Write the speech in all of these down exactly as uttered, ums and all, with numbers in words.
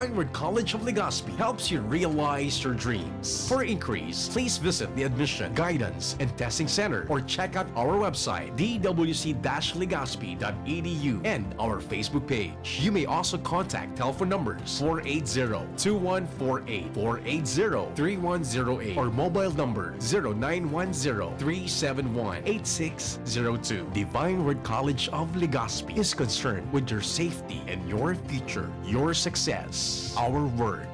Windward College of Legazpi helps you realize your dreams. For inquiries, please visit the Admission, Guidance, and Testing Center or check out our website, d w c dash legazpi dot e d u, and our Facebook page. You may also contact telephone numbers four eight zero, two one four eight, four eight zero, three one zero eight, or mobile number zero nine one zero, three seven one, eight six zero two. Divine Word College of Legazpi is concerned with your safety and your future, your success. Our word.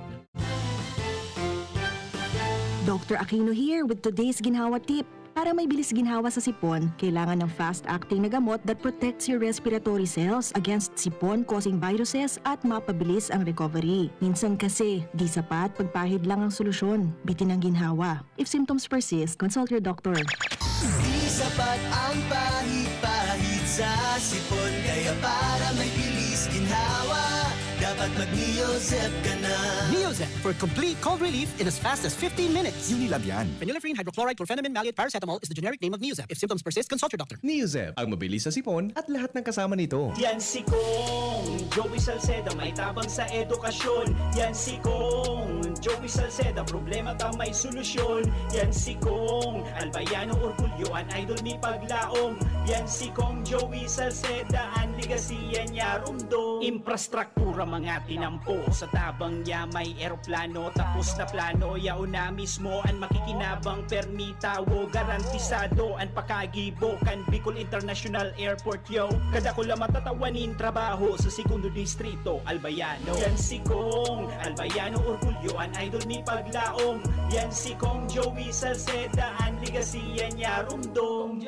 Doctor Aquino here with today's ginhawa tip. Para may bilis ginhawa sa sipon, kailangan ng fast-acting na gamot that protects your respiratory cells against sipon-causing viruses at mapabilis ang recovery. Minsan kasi, di sapat pagpahid lang ang solusyon. Bitin ang ginhawa. If symptoms persist, consult your doctor. Di sapat ang pahid-pahid sa sipon. Kaya para may bilis ginhawa, dapat mag-Neozep ka na. Neozep for complete cold relief in as fast as fifteen minutes. Unilab yan. Phenylephrine hydrochloride chlorphenamine maleate paracetamol is the generic name of Neozep. If symptoms persist, consult your doctor. Neozep, ang mabilis sa sipon at lahat ng kasama nito. Yan si Kong Joey Salceda, may tabang sa edukasyon. Yan si Kong Joey Salceda, problema ta may solusyon. Yan si Kong Albayano Orgulyo, an idol mi paglaom. Yan si Kong Joey Salceda, an legacy yan niya rumdom. Infrastruktura mga tinampo, sa tabang niya may eroplano. Tapos na plano, yaon na mismo an makikinabang. Permi tawo, garantisado an pakagibo kan Bicol International Airport, yo. Kadakula matatawan nin trabaho sa Segundo Distrito, Albayano. Yan si Kong Albayano Orgulyo, an idol mi paglaom. Yan si Kong Joey Salceda, an legacy yan niya rumdom.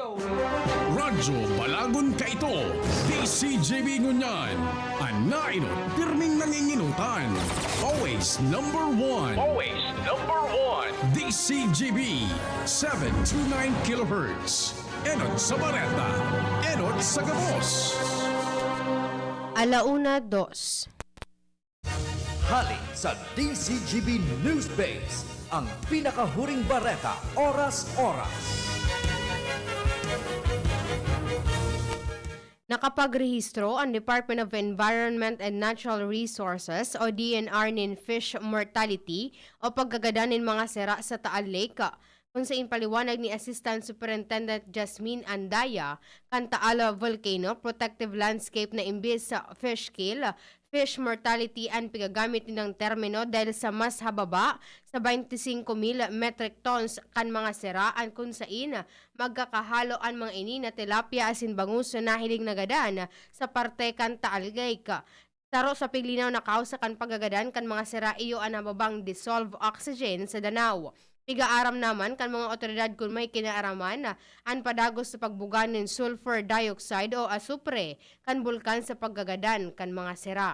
Radyo Balagon kaito, D C G B ngunyan. An nainot, pirming nanginginutan. Always number one. Always number one. D C G B, seven two nine kilohertz. Enot sa bareta, enot sa gabos. Alauna dos. Hali sa D C G B News Base, ang pinakahuring bareta, oras-oras. Nakapagrehistro ang Department of Environment and Natural Resources o D N R nin fish mortality o pagkagadan nin mga sera sa Taal Lake, kun sain paliwanag ni Assistant Superintendent Jasmine Andaya kan Taal Volcano Protective Landscape na imbis sa fish kill, fish mortality an pigagamit nindang termino dahil sa mas hababa sa twenty-five mil metric tons kan mga sera an kun sain magkakahalo an mga ini na tilapia asin bangus na nahiling nagadan sa parte kan Taal Lake. Saro sa piglinaw na kausa kan pagkagadan kan mga sera iyo an nababang dissolved oxygen sa danaw. Pigaaram naman kan mga otoridad kun may kinaaraman an padagos sa pagbuga nin sulfur dioxide o asupre kan bulkan sa pagkagadan kan mga sera.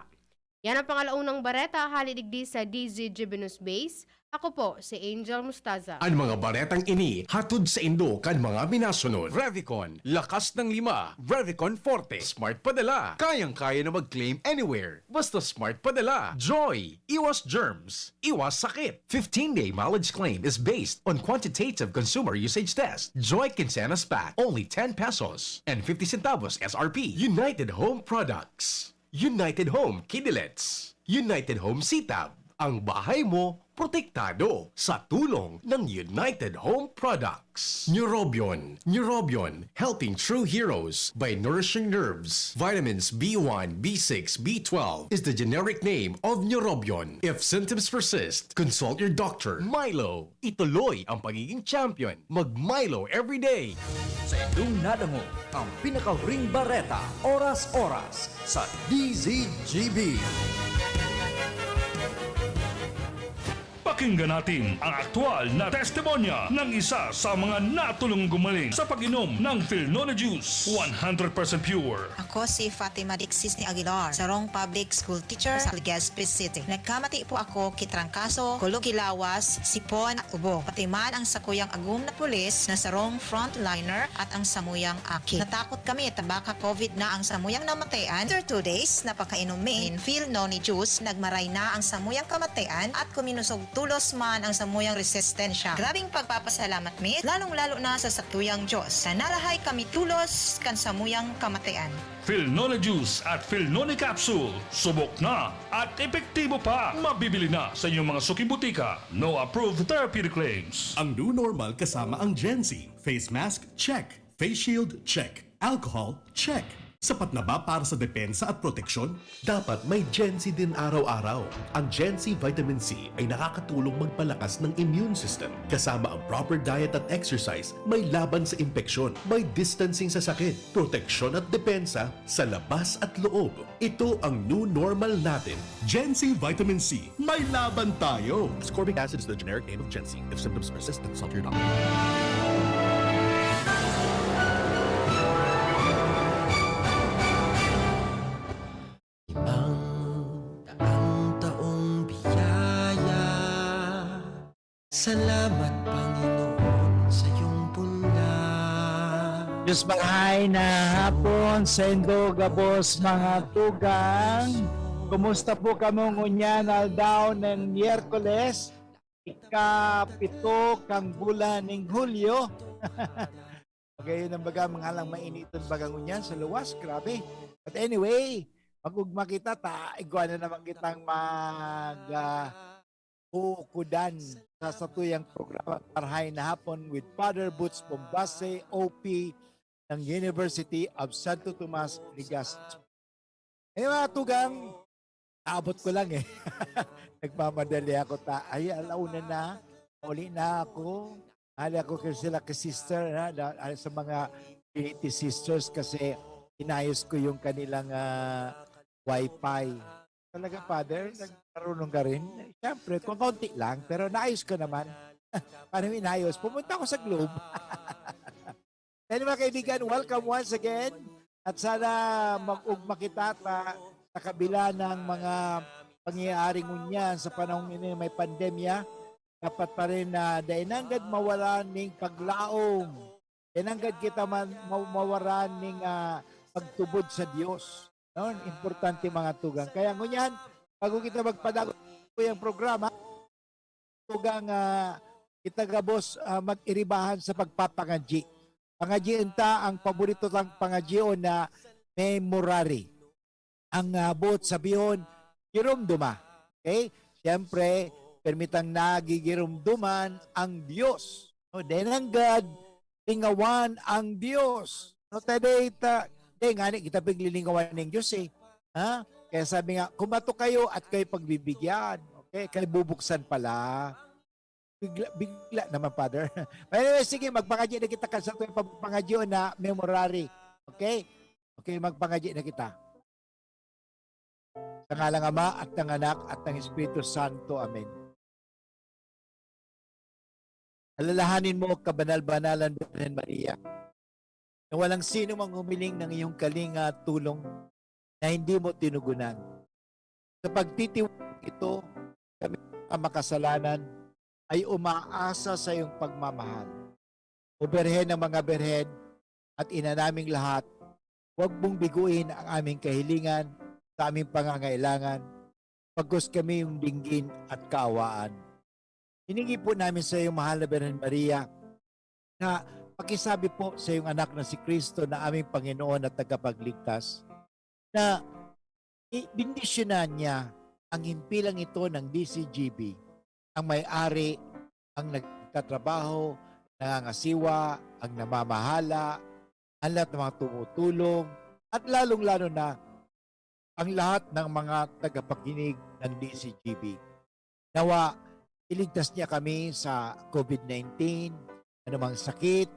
Yan ang pangalaunang bareta hali digdi sa D Z G B News Base. Ako po si Angel Mustaza. An mga baretang ini hatod saindo kan mga minasunod: Revicon, lakas ng lima. Revicon Forte, smart padala. Kayang-kaya na mag-claim anywhere. Basta smart padala. Joy, iwas germs, iwas sakit. Fifteen-day mileage claim is based on quantitative consumer usage test. Joy Quincenas Pack, only ten pesos and fifty centavos S R P. United Home Products. United Home Kidilets. United Home Sitab. Ang bahay mo, protektado sa tulong ng United Home Products. Neurobion. Neurobion, helping true heroes by nourishing nerves. Vitamins B one, B six, B twelve is the generic name of Neurobion. If symptoms persist, consult your doctor. Milo, ituloy ang pagiging champion. Mag Milo everyday. Sa indong nadangog, ang pinakahuring bareta, oras-oras, sa D Z G B. Pakinggan natin ang aktual na testimonya ng isa sa mga natulong gumaling sa pag-inom ng Filnone Juice, one hundred percent pure. Ako si Fatima Dixis ni Aguilar, sarong public school teacher sa Legazpi City. Nagkamati po ako ki trangkaso, kulog ki lawas, sipon, ubo. Pati man ang sakuyang agom na pulis na sarong frontliner at ang samuyang aki. Natakot kami ta baka COVID na ang samuyang namatayan. After two days na pagkainom mi nin Filnone Juice, nagmaray na ang samuyang kamatayan at kuminosog tulo Dios man ang samuyang resistensya. Grabing pagpapasalamat mi, lalong-lalo na sa satuyang Dios, na narahay kami tolos kan samuyang kamatayan. Filnone Juice at Filnone Capsule, subok na at epektibo pa. Mabibili na sa inyong mga suking butika. No approved therapeutic claims. Ang new normal kasama ang Gen Z. Face mask, check. Face shield, check. Alcohol, check. Sapat na ba para sa depensa at proteksyon? Dapat may Gen Z din araw-araw. Ang Gen Z Vitamin C ay nakakatulong magpalakas ng immune system. Kasama ang proper diet at exercise, may laban sa impeksyon, may distancing sa sakit, proteksyon at depensa sa labas at loob. Ito ang new normal natin. Gen Z Vitamin C, may laban tayo! Ascorbic acid is the generic name of Gen Z. If symptoms persist, consult your doctor. Ibang daang taong biyaya. Salamat, Panginoon, sa iyong bunda. Diyos bahay na hapon, saindo gabos mga tugang. Kumusta po kamo ngunyan aldaw nin Miyerkules, ikapito kan bulan nin Hulyo? Pagayon ang baga, mga lang mainiton baga ngunyan sa luwas, grabe. But anyway, mag-ugma kita, ta, igwa na naman kitang mag, ah, uukudan sa satuyang programa, Marahay na Hapon with Father Boots Bombase, O P ng University of Santo Tomas, Legazpi. Eh, mga tugang, naabot ko lang eh. Nagmamadali ako ta. Ay, alauna na. Uli na ako. Hali ako kay sila kay sister, ha? Da- ah, sa mga Trinity Sisters kasi inayos ko yung kanilang ah, wifi. Talaga, Father? Nagmarunong ka rin? Siyempre, kung kaunti lang, pero naayos ko naman. Paano yung inayos? Pumunta ako sa Globe. Anyway, mga kaibigan, welcome once again. At sana mag-ugma kita ta, sa kabila ng mga pangyayari ngunyan sa panahon ini may pandemya, dapat pa rin na dai nanggad mawaran ning paglaom. Dai nanggad kita man ma- mawaran ning ah, pagtubod sa Dios. No? Importante, mga tugang. Kaya ngunyan, bago kita magpadagos sa programa, tugang ah, kita gabos ah, mag-iribahan sa pagpapangadyi. Pangadyion ta ang paborito tang pangadyion na memorare. Ang ah, buot sabihon, giromdoma. Okay? Siyempre, permitang nagigiromdoman ang Dios. No? Dai nanggad lingawan ang Dios. No, ta dai ta, dai ngani kita piglilingawan ning Dios eh. Ha? Kaya sabi nga, "Kumato kayo at kayo pagbibigyan." Okay? Kaya bubuksan pala. Bigla, bigla naman, Father. But anyway, sige, magpangadyi na kita kan satuyang pagpangadyi na memorare. Okay? Okay, magpangadyi na kita. Sa ngalang Ama, at ng Anak, at ng Espiritu Santo. Amen. Alalahanin mo, kabanal-banalan Birhen Maria, na walang sino mang humiling ng iyong kalinga at tulong na hindi mo tinugunan. Sa pagtitiwala ito, kami, mga makasalanan, ay umaasa sa iyong pagmamahal. O Birhen ng mga Birhen at Ina naming lahat, huwag mong biguin ang aming kahilingan sa aming pangangailangan, pagkos kami yung dinggin at kaawaan. Hiningi po namin sa iyo, mahal na Birhen Maria, na pakisabi po sa iyong anak na si Kristo na aming Panginoon at Tagapagligtas, na i- bendisyonan niya ang himpilang ito ng D C G B, ang may-ari, ang nagtatrabaho, nangangasiwa, ang namamahala, ang lahat ng mga tumutulong, at lalong-lalo na ang lahat ng mga tagapakinig ng D C G B. Nawa, iligtas niya kami sa COVID nineteen, anumang sakit,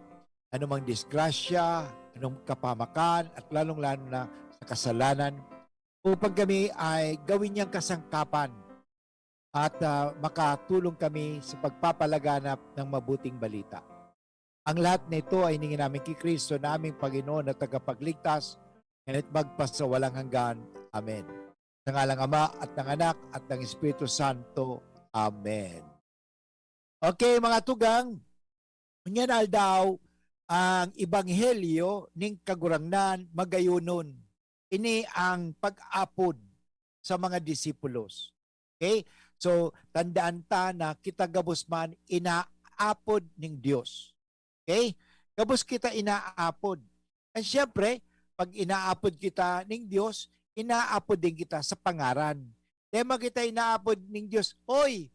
anumang disgrasya, anong kapamakan, at lalong-lalo na sa kasalanan, upang kami ay gawin niyang kasangkapan at ah, makatulong kami sa pagpapalaganap ng mabuting balita. Ang lahat na ito ay hiningi namin kay Kristo na aming Panginoon at Tagapagligtas, ngayon at magpasawalang hanggan. Amen. Sa ngalang Ama at ng Anak at ng Espiritu Santo. Amen. Okay, mga tugang, ngunyan aldaw, ang ebanghelyo ning Kagurangnan magayonon. Ini ang pag-apod sa mga disipulos. Okay? So, tandaan ta na kita gabos man inaapod ning Dios. Okay? Gabos kita inaapod. And syempre, pag inaapod kita ning Dios, inaapod din kita sa pangaran. Tema kita inaapod ning Dios, "Oy!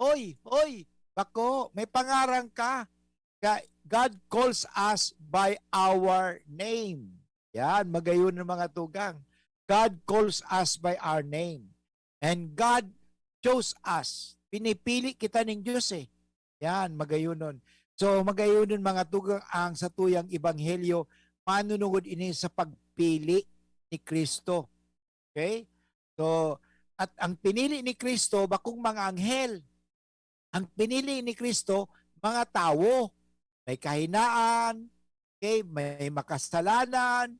Oy! Oy! Bako, may pangaran ka!" Ka-, God calls us by our name. Yan, magayon ng mga tugang. God calls us by our name. And God chose us. Pinipili kita ning Dios eh. Yan, magayonon. So, magayonon mga tugang ang satuyang ebanghelyo, manunungod ini sa pagpili ni Kristo. Okay? So, at ang pinili ni Kristo, bakong mga anghel. Ang pinili ni Kristo, mga tawo. May kahinaan, okay? May makasalanan.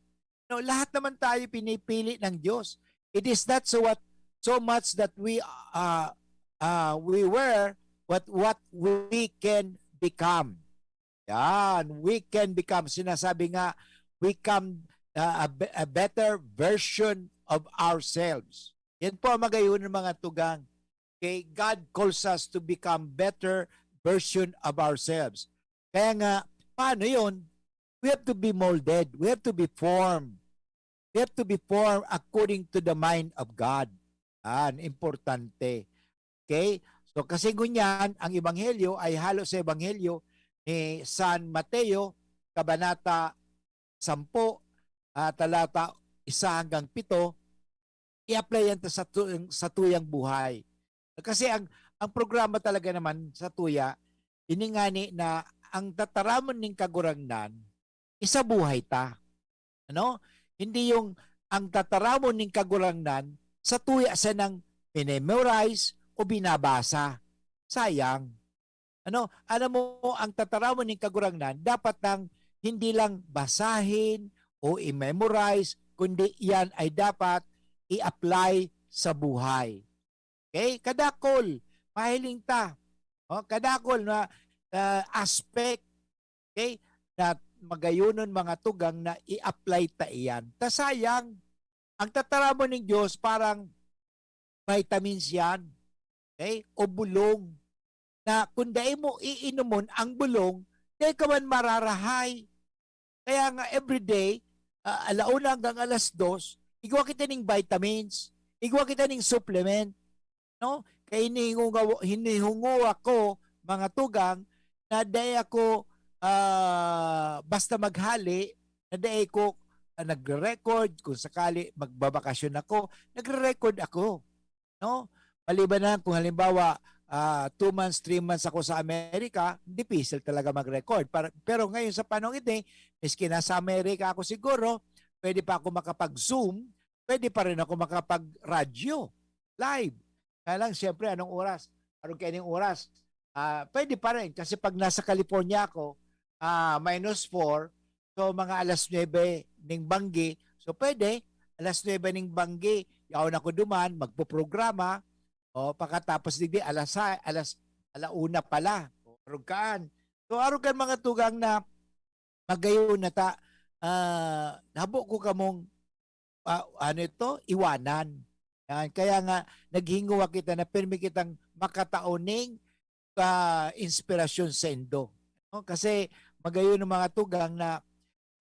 No, lahat naman tayo pinipili ng Diyos. It is not so what, so much that we, uh, uh, we were, but what we can become. Yan, we can become. Sinasabi nga, we come, uh, a, be-, a better version of ourselves. Yan po ang magayon ng mga tugang. Okay? God calls us to become better version of ourselves. Kaya nga, paano yun? We have to be molded. We have to be formed. We have to be formed according to the mind of God. Yan, importante. Okay? So, kasi ngunyan, ang ebanghelyo ay halo sa ebanghelyo ni San Mateo, kabanata sampu, ah, talata isa hanggang pito, i-apply yan ta sa tu-, sa tuyang buhay. Kasi ang, ang programa talaga naman sa tuya, ini ngani na ang tataramon ning Kagurangnan, isabuhay ta. Ano? Hindi yung ang tataramon ning Kagurangnan, sa tuya sanang minemorize o binabasa. Sayang. Ano? Alam mo, ang tataramon ning Kagurangnan, dapat nang hindi lang basahin o i-memorize, kundi yan ay dapat i-apply sa buhay. Okay? Kadakol, mahiling ta. O, kadakol na, ah, aspect, okay? Na magayonon mga tugang na i-apply ta iyan. Ta sayang, ang tataramon ning Dios parang vitamins yan, okay? O bulong. Na kung dai mo iinomon ang bulong, dai ka man mararahay. Kaya nga everyday, ah, ala una hanggang alas dos, igwa kita ning vitamins, igwa kita ning supplement, no? Kaya hinihingungaw-, hinihungo ako, mga tugang, na dai ako, ah, basta maghali, na dai ko, ah, nagre-record, kung sakali magbabakasyon ako, nagre-record ako, no? Maliban na lang kung halimbawa, ah, two months, three months ako sa Amerika, dipisil talaga mag-record. Par-, pero ngayon sa panahon ini, miski nasa Amerika ako siguro, pwede pa ako makapag-Zoom, pwede pa rin ako makapag-radyo, live. Kaya lang, siyempre, anong oras? Arog kaining oras? Ah, pwede pa rin. Kasi pag nasa California ako, ah, minus four, so mga alas nuebe ning banggi. So pwede, alas nuebe ning banggi, yaon ako duman, magpoprograma. O, pagkatapos digdi, alas sa-, alas, ala una pala. O, arog kaan. So, arog kan mga tugang na magayon na ta, ah, habo ko kamong, ah, ano ito, iwanan. Yan. Kaya nga, naghinguwa kita na pirmi kitang makatao ning, ah, inspirasyon saindo. No? Kasi magayon ang mga tugang na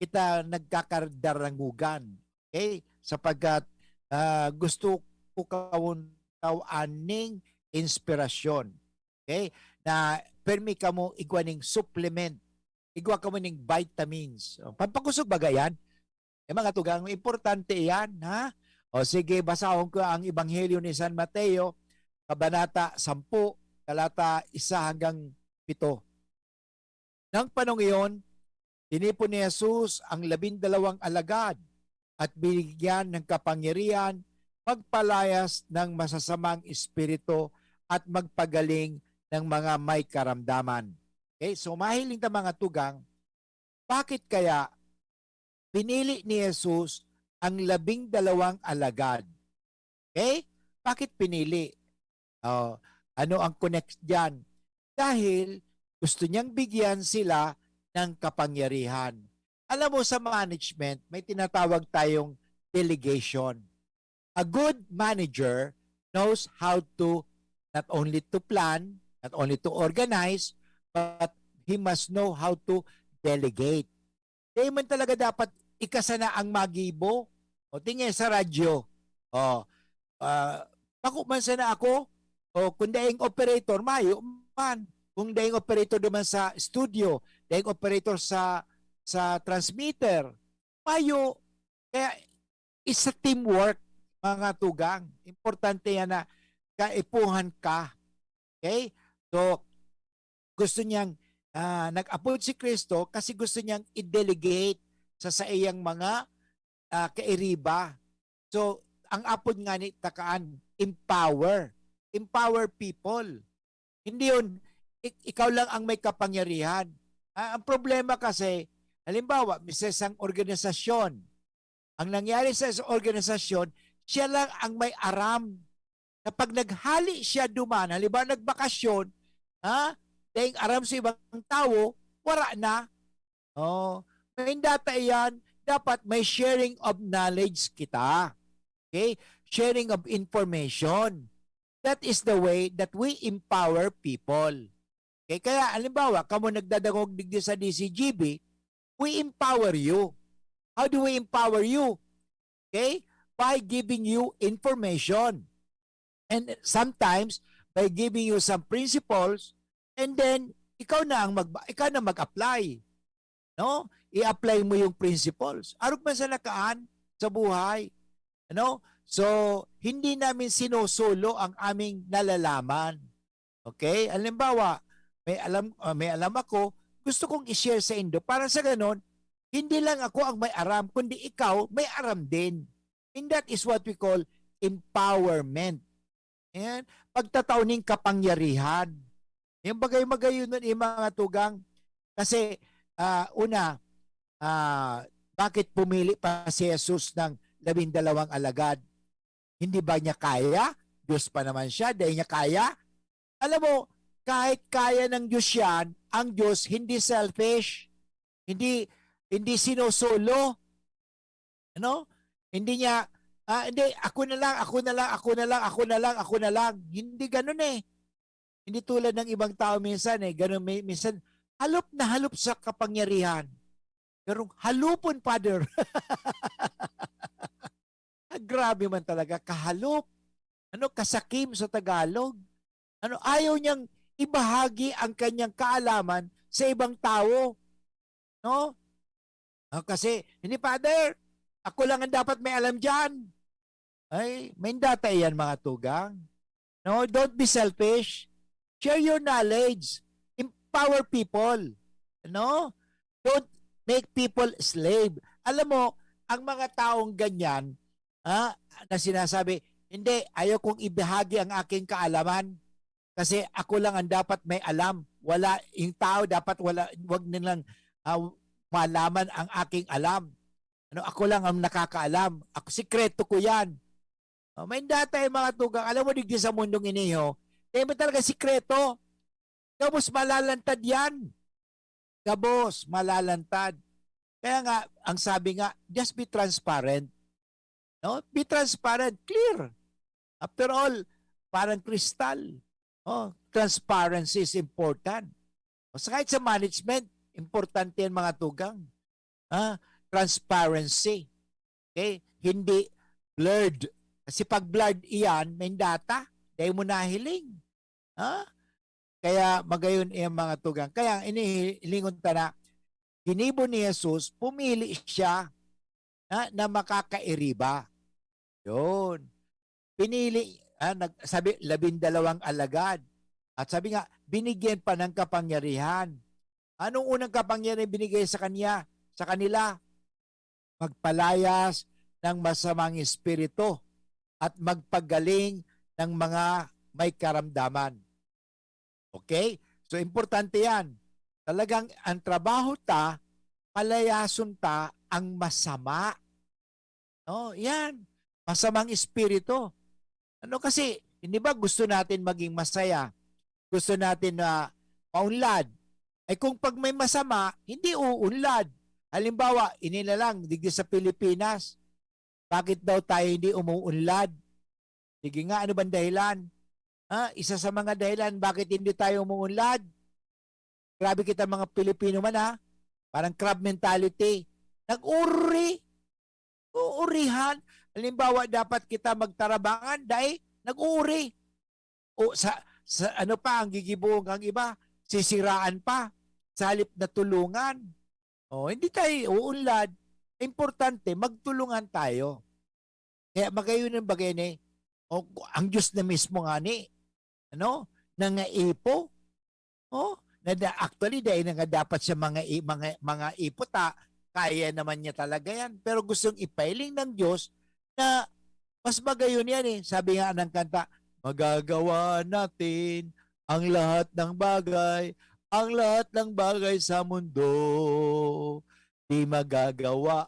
kita nagkakadarangugan. Okay? Sapagkat, ah, gusto ko kawon taw-an ning inspirasyon. Okay? Na pirmi kamo igwa ning supplement, igwa kamo ning vitamins. O, pampakosog baga yan. Eh, mga tugang, importante yan, ha? O sige, basahon ko ang Ebanghelyo ni San Mateo, kabanata sampu, talata isa hanggang pito. Nang panahon iyon, tinipon ni Jesus ang labindalawang alagad at binigyan ng kapangyarihan magpalayas ng masasamang espiritu at magpagaling ng mga may karamdaman. Okay, so mahiling ta, mga tugang, bakit kaya pinili ni Jesus ang labing dalawang alagad? Okay? Bakit pinili? Oh, ano ang connect diyan? Dahil gusto niyang bigyan sila ng kapangyarihan. Alam mo, sa management, may tinatawag tayong delegation. A good manager knows how to not only to plan, not only to organize, but he must know how to delegate. Dai man talaga dapat ika sana ang magibo. O, tingin sa radyo. O, ah, bako man sana ako. O, kung daing operator, mayo man. Kung daing operator naman sa studio, daing operator sa, sa transmitter, mayo. Kaya, isa teamwork, mga tugang. Importante yan na kaipuhan ka. Okay? So, gusto niyang, ah, nag-apod si Kristo kasi gusto niyang i-delegate sa saiyang mga, ah, kairiba. So, ang apod nga ni takaan, empower. Empower people. Hindi yun, ik-, ikaw lang ang may kapangyarihan. Ah, ang problema kasi, halimbawa, may isang organisasyon. Ang nangyari sa isang organisasyon, siya lang ang may aram. Na pag naghali siya duman, halimbawa nagbakasyon, ha? Daing aram sa ibang tawo, wara na. Oh, may data iyan, dapat may sharing of knowledge kita. Okay? Sharing of information. That is the way that we empower people. Okay? Kaya, halimbawa, kamo nagdadangog digdi sa D C G B, we empower you. How do we empower you? Okay? By giving you information. And sometimes, by giving you some principles, and then, ikaw na ang mag-, ikaw na mag-apply. No? I-apply mo yung principles. Arog man sa nakaan sa buhay. Ano? So, hindi namin sinosolo ang aming nalalaman. Okay? Halimbawa, may alam, ah, may alam ako, gusto kong i-share sa indo. Para sa ganon, hindi lang ako ang may aram, kundi ikaw may aram din. And that is what we call empowerment. Ayan. Pagtatao ning kapangyarihan. Yung bagay-bagay yun nun, yung mga tugang. Kasi, ah, una, ah, bakit pumili pa si Jesus ng labindalawang alagad? Hindi ba niya kaya? Diyos pa naman siya, dahil niya kaya. Alam mo, kahit kaya ng Diyos yan, ang Diyos hindi selfish, hindi, hindi sinosolo. Ano? Hindi niya, "Ah, hindi, ako na lang, ako na lang, ako na lang, ako na lang, ako na lang." Hindi ganun eh. Hindi tulad ng ibang tao minsan eh. Ganun, may, minsan, halop na halop sa kapangyarihan. Pero halupon, Father. Ah, grabe man talaga, kahalop. Ano, kasakim sa Tagalog. Ano, ayaw niyang ibahagi ang kanyang kaalaman sa ibang tao. No? Ah, kasi, "Hindi, Father, ako lang ang dapat may alam diyan." Ay, may data iyan, mga tugang. No, don't be selfish. Share your knowledge. Empower people. No? Don't make people slave. Alam mo, ang mga taong ganyan, ah, na sinasabi, "Hindi, ayaw kong ibahagi ang aking kaalaman. Kasi ako lang ang dapat may alam. Wala, yung tao dapat wala, wag nilang, ah, malaman ang aking alam. Ano, ako lang ang nakakaalam. Ako, sikreto ko yan." Oh, may data yung mga tugang. Alam mo, digdi sa mundong iniho, dahil mo talaga sikreto. Gabos malalantad yan. Gabos malalantad. Kaya nga, ang sabi nga, just be transparent. No? Be transparent, clear. After all, parang kristal. Oh, transparency is important. O sa, kahit sa management, importante yan, mga tugang. Ah, transparency. Okay? Hindi blurred. Kasi pag blurred iyan, may data, dahil mo nahiling. Ha? Kaya magayon iyang mga tugang. Kaya ang inihilingon ta na, ginibo ni Jesus, pumili siya na, na makakairiba. Yun. Pinili, ah, nag-, sabi, labindalawang alagad. At sabi nga, binigyan pa ng kapangyarihan. Anong unang kapangyarihan binigay sa kanya, sa kanila? Magpalayas ng masamang espiritu at magpagaling ng mga may karamdaman. Okay? So, importante yan. Talagang ang trabaho ta, palayason ta ang masama. No? Yan. Masamang espiritu. Ano kasi, hindi ba gusto natin maging masaya? Gusto natin na maunlad. Ay kung pag may masama, hindi uunlad. Halimbawa, ini na lang, digdi sa Pilipinas, bakit daw tayo hindi umuunlad? Sige nga, ano bang dahilan? Ha? Isa sa mga dahilan bakit hindi tayo umuunlad. Grabe kita mga Pilipino man, ha? Parang crab mentality. Nag-uuri. Uurihan. Halimbawa, dapat kita magtarabangan, dai nag-uuri. O sa, sa ano pa, ang gigibohon kang iba, sisiraan pa, sa halip na tulungan. O, hindi tayo uunlad. Importante, magtulungan tayo. Kaya magayon ang bagay ni, o, ang Diyos na mismo nga ni, ano, nangaipo. Oh, na da-, actually, dahil na nga dapat siya mga i-, mga, mga ipo ta, kaya naman niya talaga yan. Pero gustong ipailing ng Diyos na mas magayon yan eh. Sabi nga ng kanta, "Magagawa natin ang lahat ng bagay, ang lahat ng bagay sa mundo. Di magagawa,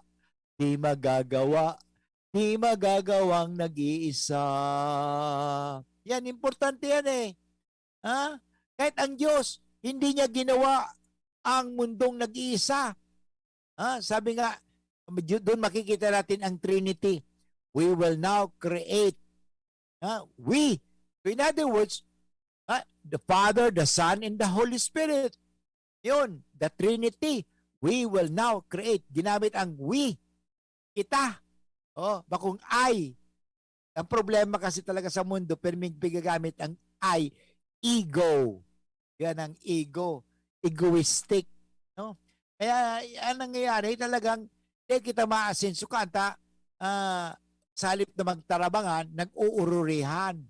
di magagawa, di magagawang nag-iisa." Yan, importante yan eh. Ha? Kahit ang Diyos, hindi niya ginawa ang mundong nag-iisa. Ha? Sabi nga, doon makikita natin ang Trinity. We will now create. Ha? We. So in other words, ha? The Father, the Son, and the Holy Spirit. Yun, the Trinity. We will now create. Ginamit ang we. Kita. Oh, bakong I. Ang problema kasi talaga sa mundo, pero may pagagamit ang I, ego. Yan ang ego. Egoistic. No? Kaya ang nangyayari, talagang di kita maasenso kanta, ah, sa halip na magtarabangan, nag-uururihan.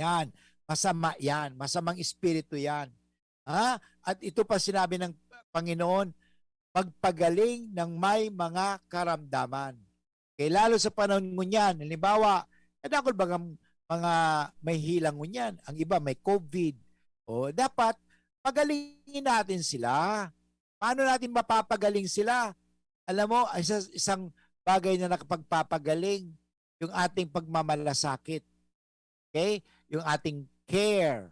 Yan. Masama yan. Masamang espiritu yan. Ha? At ito pa sinabi ng Panginoon, "Magpagaling ng may mga karamdaman." Okay, lalo sa panahon ngunyan, halimbawa, kadakol bagang mga may hilang ngunyan, ang iba may COVID. O, dapat pagalingin natin sila. Paano natin mapapagaling sila? Alam mo, isa, isang bagay na nakapagpapagaling, yung ating pagmamalasakit. Okay? Yung ating care.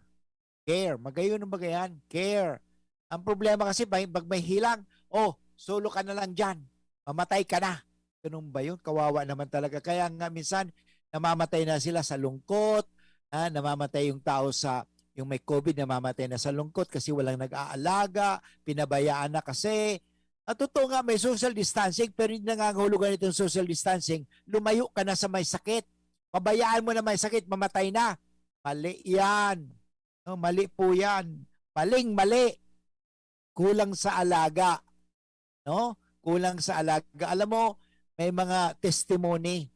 Care. Magayon ang bagayan. Care. Ang problema kasi, pag, pag may hilang, "Oh, solo ka na lang dyan. Mamatay ka na." Ganun ba yun? Kawawa naman talaga. Kaya nga minsan, namamatay na sila sa lungkot. Ha? Namamatay yung tao sa, yung may COVID, namamatay na sa lungkot kasi walang nag-aalaga, pinabayaan na kasi. At totoo nga, may social distancing, pero hindi nangangahulugan itong social distancing, lumayo ka na sa may sakit. Pabayaan mo na may sakit, mamatay na. Mali yan. No, mali po yan. Maling mali. Kulang sa alaga. No? Kulang sa alaga. Alam mo, may mga testimony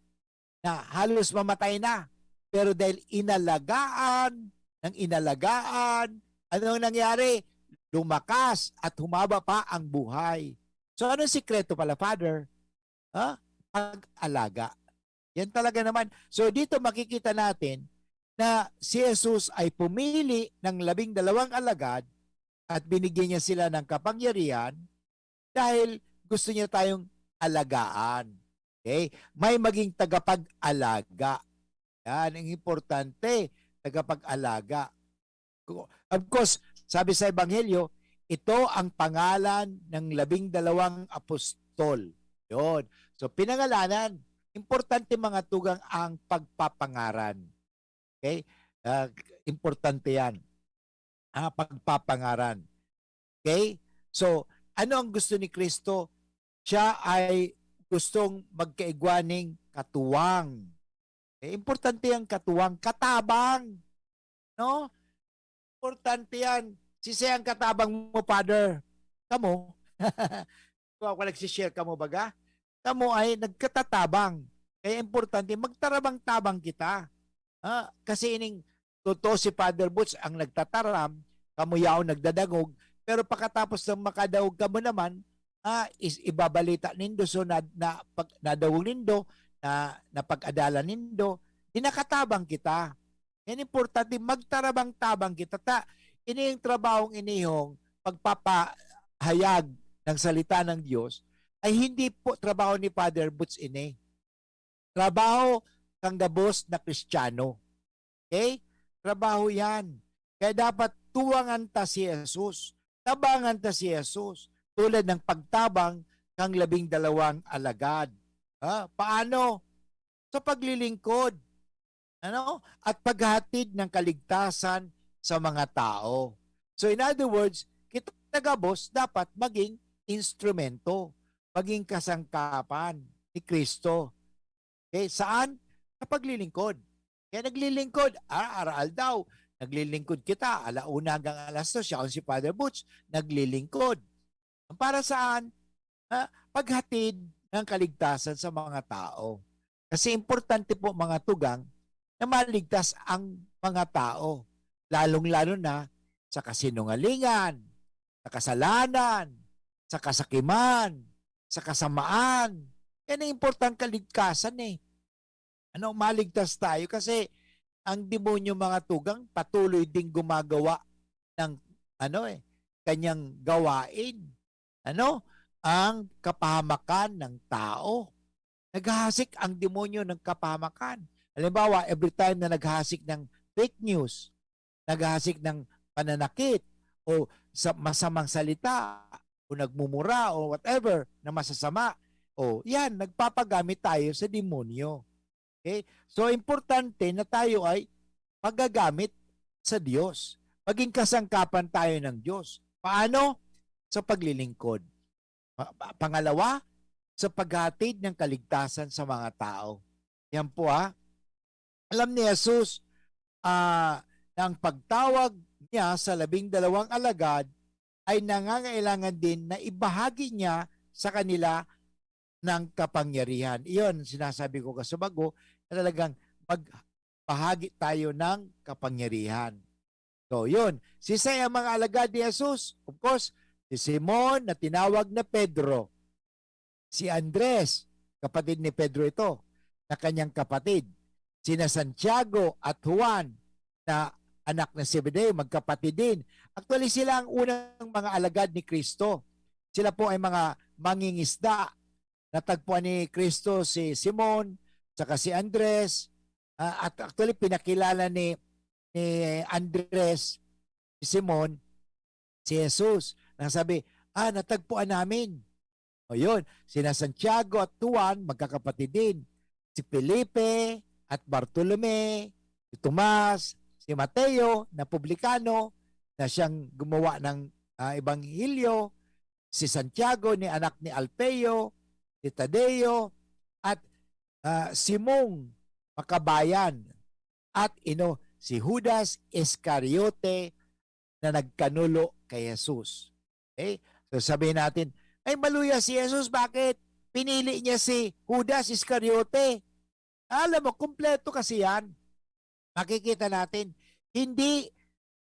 na halos mamatay na. Pero dahil inalagaan ng inalagaan, ano ang nangyari? Lumakas at humaba pa ang buhay. So, anong sikreto pala, Father? Ha? Pag-alaga. Yan talaga naman. So, dito makikita natin na si Jesus ay pumili ng labing dalawang alagad at binigyan niya sila ng kapangyarihan dahil gusto niya tayong alagaan. Okay? May maging tagapag-alaga. Yan ang importante, tagapag-alaga. Of course, sabi sa Ebanghelyo, "Ito ang pangalan ng labing dalawang apostol." Yun. So, pinangalanan, importante mga tugang ang pagpapangaran. Okay? Ah, importante yan. Ah, pagpapangaran. Okay? So, ano ang gusto ni Kristo? Siya ay gustong magkaigwa ning katuwang. Eh, importante ang katuwang, katabang. No? Importante yan. Sisay ang katabang mo, Father? Kamo. Kung ako nagsishare, kamo baga? Kamo ay nagkatatabang. Kaya importante, magtarabang-tabang kita. Ah, kasi ining totoo si Father Boots ang nagtataram, kamo yaon nagdadangog, pero pakatapos ng makadangog kamo naman, ah, is, ibabalita nindo, so na, na, pag, nadangog nindo, na, napag-adalan nindo, di nakatabang kita. Yan importante, magtarabang-tabang kita. Ta, ini yung trabahong inihong pagpapahayag ng salita ng Diyos ay hindi po trabaho ni Father Boots ini. Trabaho kang gabos na Kristiyano. Okay? Trabaho yan. Kaya dapat tuwangan ta si Jesus. Tabangan ta si Jesus. Tulad ng pagtabang kang labing dalawang alagad. Ha? Paano? Sa paglilingkod. ano, at paghahatid ng kaligtasan sa mga tao. So in other words, kita gabos dapat maging instrumento, maging kasangkapan ni Kristo. Okay, saan? Sa paglilingkod. Kaya naglilingkod, ah, araw-aldaw, naglilingkod kita, ala una hanggang alas dos, siya si Father Butch, naglilingkod. Para saan? Ha? Paghatid ng kaligtasan sa mga tao. Kasi importante po, mga tugang, na maligtas ang mga tao, lalong-lalo na sa kasinungalingan, sa kasalanan, sa kasakiman, sa kasamaan. Yan ang importante, kaligtasan eh. Ano, maligtas tayo kasi ang demonyo, mga tugang, patuloy ding gumagawa ng, ano eh, kanyang gawain. Ano? Ang kapahamakan ng tao. Naghahasik ang demonyo ng kapahamakan. Halimbawa, every time na naghahasik ng fake news, naghahasik ng pananakit o sa masamang salita o nagmumura o whatever na masasama, o yan, nagpapagamit tayo sa demonyo. Okay? So, importante na tayo ay paggagamit sa Diyos. Maging kasangkapan tayo ng Diyos. Paano? Sa paglilingkod. Pa- pa- Pangalawa, sa paghatid ng kaligtasan sa mga tao. Yan po, ha. Alam ni Jesus, ah, na ang pagtawag niya sa labing dalawang alagad ay nangangailangan din na ibahagi niya sa kanila ng kapangyarihan. Iyon, sinasabi ko kasubago, na talagang magbahagi tayo ng kapangyarihan. So, yun. Sisay ang mga alagad ni Jesus? Of course, si Simon na tinawag na Pedro. Si Andres, kapatid ni Pedro ito, na kanyang kapatid. Sina Santiago at Juan na anak ni Zebedeo, magkapatid din. Actually, sila ang unang mga alagad ni Kristo. Sila po ay mga mangingisda. Natagpuan ni Kristo si Simon, saka si Andres. Ah, at actually, pinakilala ni, ni Andres, si Simon, si Jesus. Nang sabi, "Ah, natagpuan namin." O yun, sina Santiago at Juan, magkakapatid din. Si Felipe at Bartolome, si Tomas, si Mateo na publikano na siyang gumawa ng, ah, ebanghelyo, si Santiago ni anak ni Alfeo, si Tadeo, at, ah, Simong Makabayan, at ino, si Judas Iscariote na nagkanulo kay Jesus. Okay? So sabihin natin, "Ay, maluya si Jesus, bakit pinili niya si Judas Iscariote?" Alam mo, kumpleto kasi yan. Makikita natin, hindi,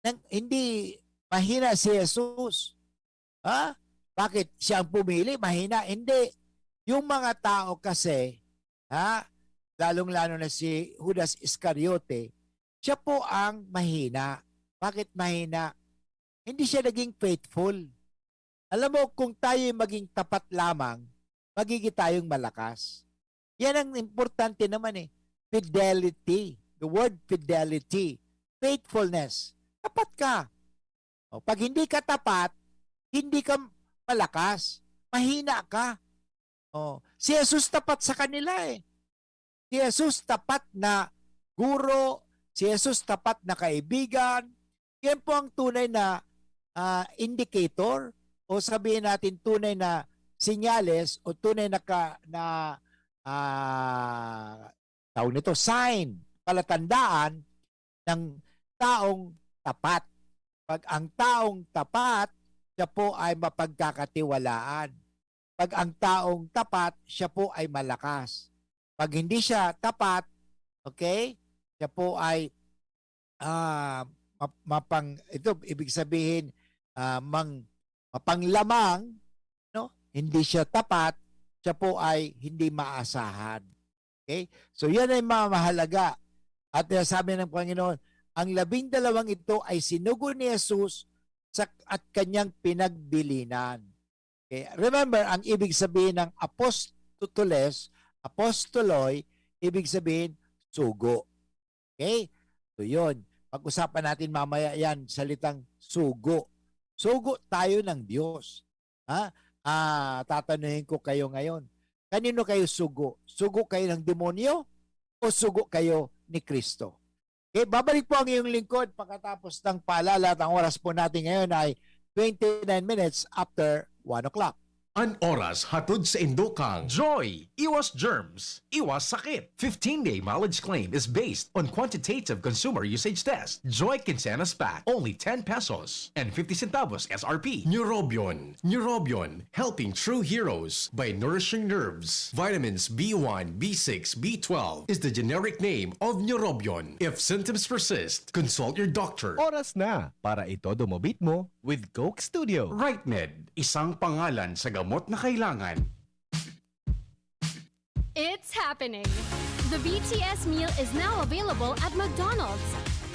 nang, hindi mahina si Jesus. Ha? Bakit? Siya ang pumili? Mahina? Hindi. Yung mga tao kasi, ha? Lalong-lalo na si Judas Iscariote, siya po ang mahina. Bakit mahina? Hindi siya naging faithful. Alam mo, kung tayo'y maging tapat lamang, magiging tayong malakas. Yan ang importante naman eh. Fidelity. The word fidelity. Faithfulness. Tapat ka. O, pag hindi ka tapat, hindi ka malakas. Mahina ka. O, si Jesus tapat sa kanila eh. Si Jesus tapat na guro, si Jesus tapat na kaibigan. Yan po ang tunay na, ah, indicator o sabihin natin tunay na senyales o tunay na ka-, na, ah, tawag nito, sign, palatandaan ng taong tapat. Pag ang taong tapat, siya po ay mapagkakatiwalaan. Pag ang taong tapat, siya po ay malakas. Pag hindi siya tapat, okay, siya po ay, ah, map-, mapang-, ito, ibig sabihin, ah, mang-, mapanglamang, no? Hindi siya tapat, siya po ay hindi maasahan. Okay? So, yan ay mga mahalaga. At, ah, sabi ng Panginoon, ang labing dalawang ito ay sinugo ni Jesus sa, at kanyang pinagbilinan. Okay? Remember, ang ibig sabihin ng apostoles, apostoloi, ibig sabihin, sugo. Okay? So, yun. Pag-usapan natin mamaya yan, salitang sugo. Sugo tayo ng Diyos. Ha? Ah, tatanungin ko kayo ngayon, kanino kayo sugo? Sugo kayo ng demonyo o sugo kayo ni Kristo. Okay, babalik po ang iyong lingkod pagkatapos ng paalala at ang oras po natin ngayon ay twenty-nine minutes after one o'clock. An oras hatod sa indo kang Joy! Iwas germs, iwas sakit. Fifteen-day mileage claim is based on quantitative consumer usage test. Joy Quincenas Pack, only ten pesos and fifty centavos S R P. Neurobion, Neurobion, helping true heroes by nourishing nerves. Vitamins B one, B six, B twelve is the generic name of Neurobion. If symptoms persist, consult your doctor. Oras na para itodo mo beat mo with Coke Studio. Rightmed, isang pangalan sa gamot na kailangan. It's happening! The B T S meal is now available at McDonald's.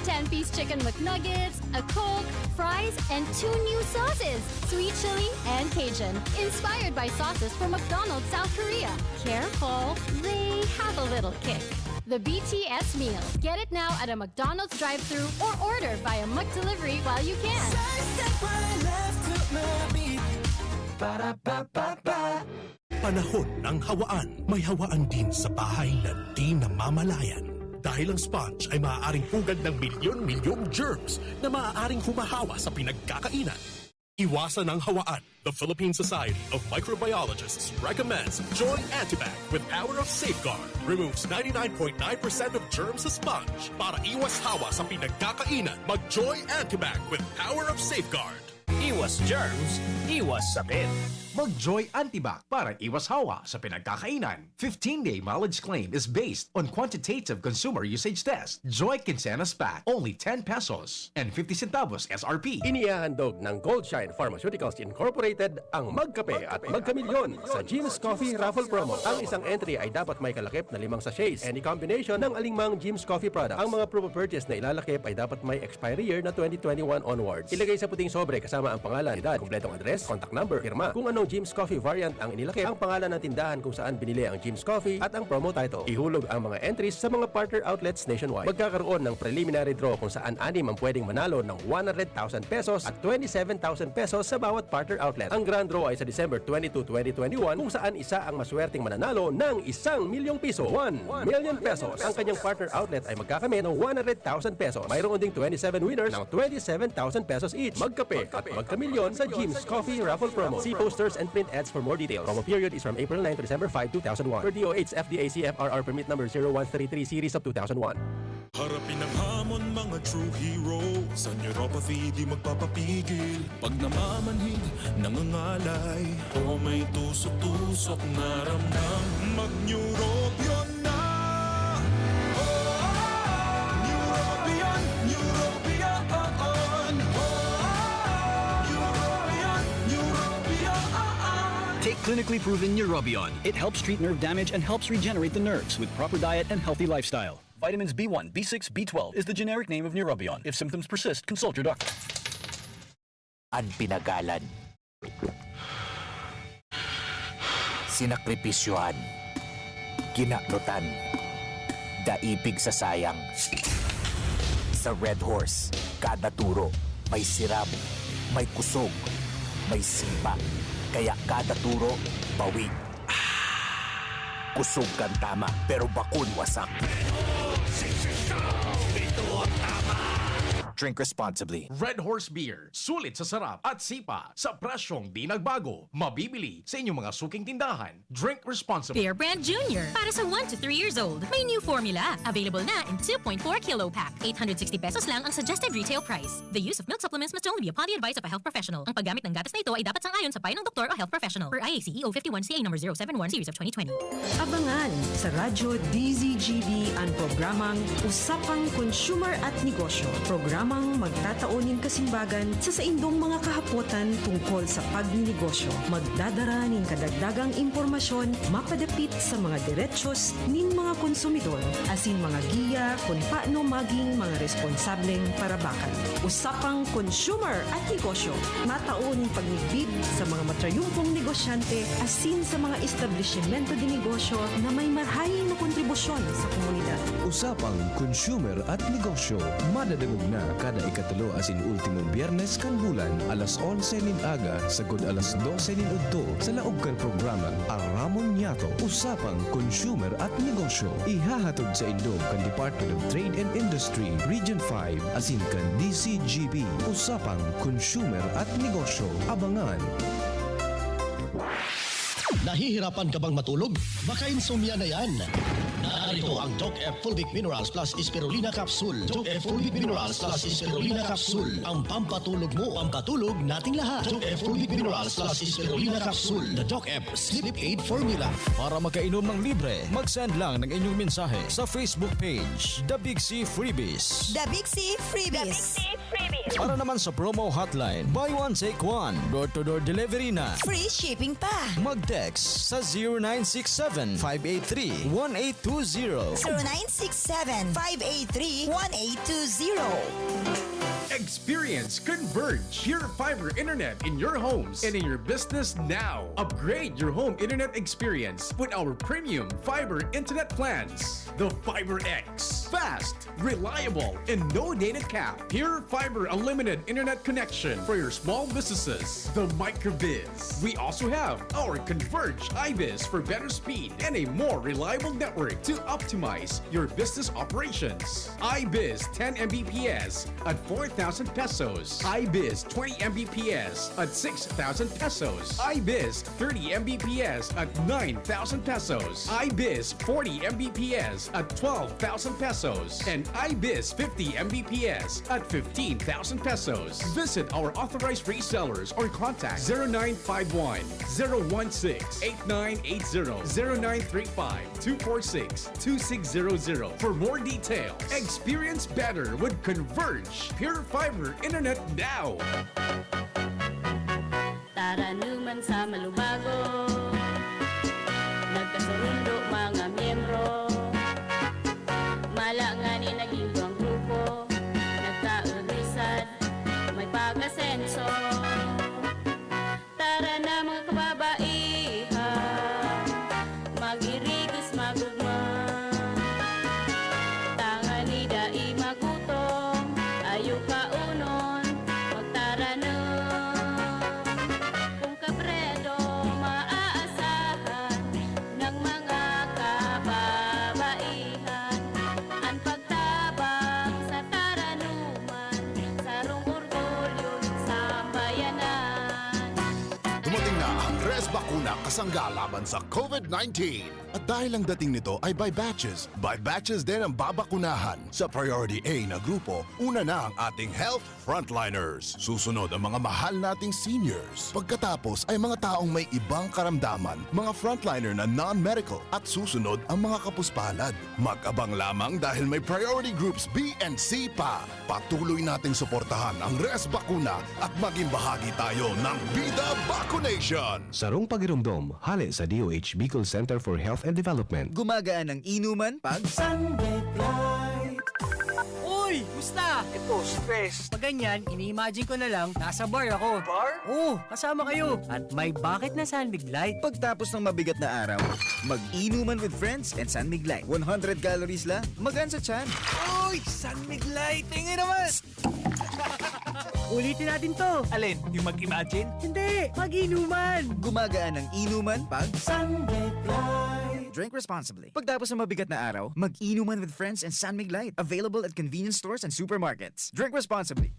Ten-piece chicken McNuggets, a Coke, fries, and two new sauces, sweet chili and Cajun, inspired by sauces from McDonald's South Korea. Careful, they have a little kick. The B T S meal. Get it now at a McDonald's drive-thru or order via McDelivery while you can. Sa isang left to my beat. Para pa pa pa. Panahon ng hawaan. May hawaan din sa bahay na di namamalayan. Dahil ang sponge ay maaaring pugad ng milyon-milyong germs na maaaring humahawa sa pinagkakainan. Iwasan ang hawaan. The Philippine Society of Microbiologists recommends Joy Antibac with power of safeguard. Removes ninety-nine point nine percent of germs sa sponge. Para iwas hawa sa pinagkakainan, mag Joy Antibac with power of safeguard. Iwas germs, iwas sakit. Mag Joy Antibac para iwas hawa sa pinagkakainan. Fifteen-day mileage claim is based on quantitative consumer usage test. Joy Quincenas Pack, only ten pesos and fifty centavos S R P. Inihahandog ng Goldshine Pharmaceuticals Incorporated ang Magkape at Magkamilyon sa Jim's Coffee Raffle Promo. Ang isang entry ay dapat may kalakip na limang sachets. Any combination ng alingmang Jim's Coffee product. Ang mga proof of purchase na ilalakip ay dapat may expiry year na twenty twenty-one onwards. Ilagay sa puting sobre kasama ang pangalan, edad, kumpletong address, contact number, pirma. Kung anong Jim's Coffee variant ang inilakip, ang pangalan ng tindahan kung saan binili ang Jim's Coffee at ang promo title. Ihulog ang mga entries sa mga partner outlets nationwide. Magkakaroon ng preliminary draw kung saan anim ang pwedeng manalo ng one hundred thousand pesos at twenty-seven thousand pesos sa bawat partner outlet. Ang grand draw ay sa December twenty-two, twenty twenty-one, kung saan isa ang maswerteng mananalo ng isang milyong piso, one million pesos. Ang kanyang partner outlet ay magkakamit ng one hundred thousand pesos. Mayroon ding twenty-seven winners ng twenty-seven thousand pesos each. Magkape at magkamilyon sa Jim's Coffee Raffle Promo. See posters and print ads for more details. Promo period is from April nine to December five, two thousand one. Per D O H F D A C F R R Permit Number zero one three three Series of two thousand one. Harapin ang hamon, mga true hero. Sa neuropathy, di magpapapigil. Pag namamanhid, nangangalay, o may tusok-tusok na ramdam, mag-Neurobion na! Oh, Neurobion, Neurobion, oh, oh. Neurobion, Neurobion, oh, oh. Take clinically proven Neurobion. It helps treat nerve damage and helps regenerate the nerves with proper diet and healthy lifestyle. Vitamins B one, B six, B twelve is the generic name of Neurobion. If symptoms persist, consult your doctor. An pinagalan. Sinakripisyohan. Kinanutan. Dai pigsasayang. Sa Red Horse, kada turo may sirab, may kusog, may sipa. Kaya kada turo, bawig. Kusog kan tama, pero bakun wasak. Drink responsibly. Red Horse Beer. Sulit sa sarap at sipa sa presyong di nagbago. Mabibili sa inyong mga suking tindahan. Drink responsibly. Bear Brand Junior. Para sa one to three years old. May new formula. Available na in two point four kilo pack. Eight hundred sixty pesos lang ang suggested retail price. The use of milk supplements must only be upon the advice of a health professional. Ang paggamit ng gatas na ito ay dapat sang-ayon sa payo ng doktor o health professional. Per I A C E O fifty-one C A number zero seven one series of twenty twenty. Abangan sa Radyo D Z G B an programang Usapang Consumer at Negosyo, programang magtatao nin kasimbagan sa saindong mga kahapotan tungkol sa pagninegosyo. Magdadara nin kadagdagang impormasyon mapadapit sa mga derechos nin mga konsumidor, asin mga giya kun paano maging mga responsableng parabakan. Usapang Consumer at Negosyo, matao nin pagmidbid sa mga matrayumpong negosyante asin sa mga establisimento de negosyo na may marahay na kontribusyon sa komunidad. Usapang Consumer at Negosyo, madadangog na Kada ikatulo asin ultimong Biyernes kan bulan, alas onse nin aga sagod alas dose nin udto, sa laog kan programang Aramon Niyato, Usapang Consumer at Negosyo. Ihahatod saindo kan Department of Trade and Industry, Region five, asin kan D C G B, Usapang Consumer at Negosyo. Abangan! Nahihirapan ka bang matulog? Baka insomnia na yan. Narito ang Doc F Fulvic Minerals Plus Spirulina Capsule. Doc F Fulvic Minerals Plus Spirulina Capsule. Ang pampatulog mo, pampatulog nating lahat. Doc F Fulvic Minerals Plus Spirulina Capsule. The Doc F Sleep Aid Formula. Para makainom ng libre, mag-send lang ng inyong mensahe sa Facebook page, The Big C Freebies. The Big C Freebies. Para naman sa promo hotline, buy one, take one. Door-to-door delivery na. Free shipping pa. Mag-text sa zero nine six seven, five eight three, one eight two zero. zero nine six seven, five eight three, one eight two zero. Experience Converge Pure Fiber Internet in your homes and in your business now. Upgrade your home internet experience with our premium fiber internet plans. The Fiber X. Fast, reliable, and no data cap. Pure Fiber Unlimited Internet Connection for your small businesses. The Microbiz. We also have our Converge iBiz for better speed and a more reliable network to optimize your business operations. iBiz ten M B P S at four thousand pesos. iBiz twenty M B P S at six thousand pesos. iBiz thirty M B P S at nine thousand pesos. iBiz forty M B P S at twelve thousand pesos. And iBiz fifty M B P S at fifteen thousand pesos. Visit our authorized resellers or contact zero nine five one, zero one six, eight nine eight zero, zero nine three five, two four six, two six zero zero for more details. Experience better with Converge Pure Fiber Internet now. Taranuman sa Malubago, nagkasurundo mga miyembro. Mala ngani naging duwang grupo, nagkaugrisad, may pag-asenso. Tara na mga kababaihan, mag-irigos magugma. Tangani dai magutom, ayo kaunon, magtaranom. Kung kabredo maaasahan ng mga kababaihan, ang pagtabang sa taranuman, sarong orgulyo ng sambayanan. Dumating na ang Res Bakuna kasangga laban sa COVID nineteen. At dahil ang dating nito ay by batches, by batches din ang babakunahan. Sa Priority A na grupo, una na ang ating health frontliners. Susunod ang mga mahal nating seniors. Pagkatapos ay mga taong may ibang karamdaman, mga frontliner na non-medical, at susunod ang mga kapuspalad. Mag-abang lamang dahil may priority groups B and C pa. Patuloy nating suportahan ang Res Bakuna at maging bahagi tayo ng Bida Vaccination! Sarong pagiromdom, hale sa D O H Bicol Center for Health and Development. Gumagaan ang inuman pag Sunlight. Uy! Musta? Epo, stress. Pag ganyan, ini-imagine ko na lang, nasa bar ako. Bar? Oo, kasama kayo. At may bakit na San Mig Light. Pagtapos ng mabigat na araw, mag-inuman with friends and San Mig Light. One hundred calories lang, magaan sa tiyan. Uy! San Mig Light! Tingin naman! Ulitin natin to. Alin? Yung mag-imagine? Hindi! Mag-inuman! Gumagaan ang inuman pag Sunlight. Drink responsibly. Pagtapos ng mabigat na araw, mag-inuman with friends and San Mig Light. Available at convenience stores and supermarkets. Drink responsibly.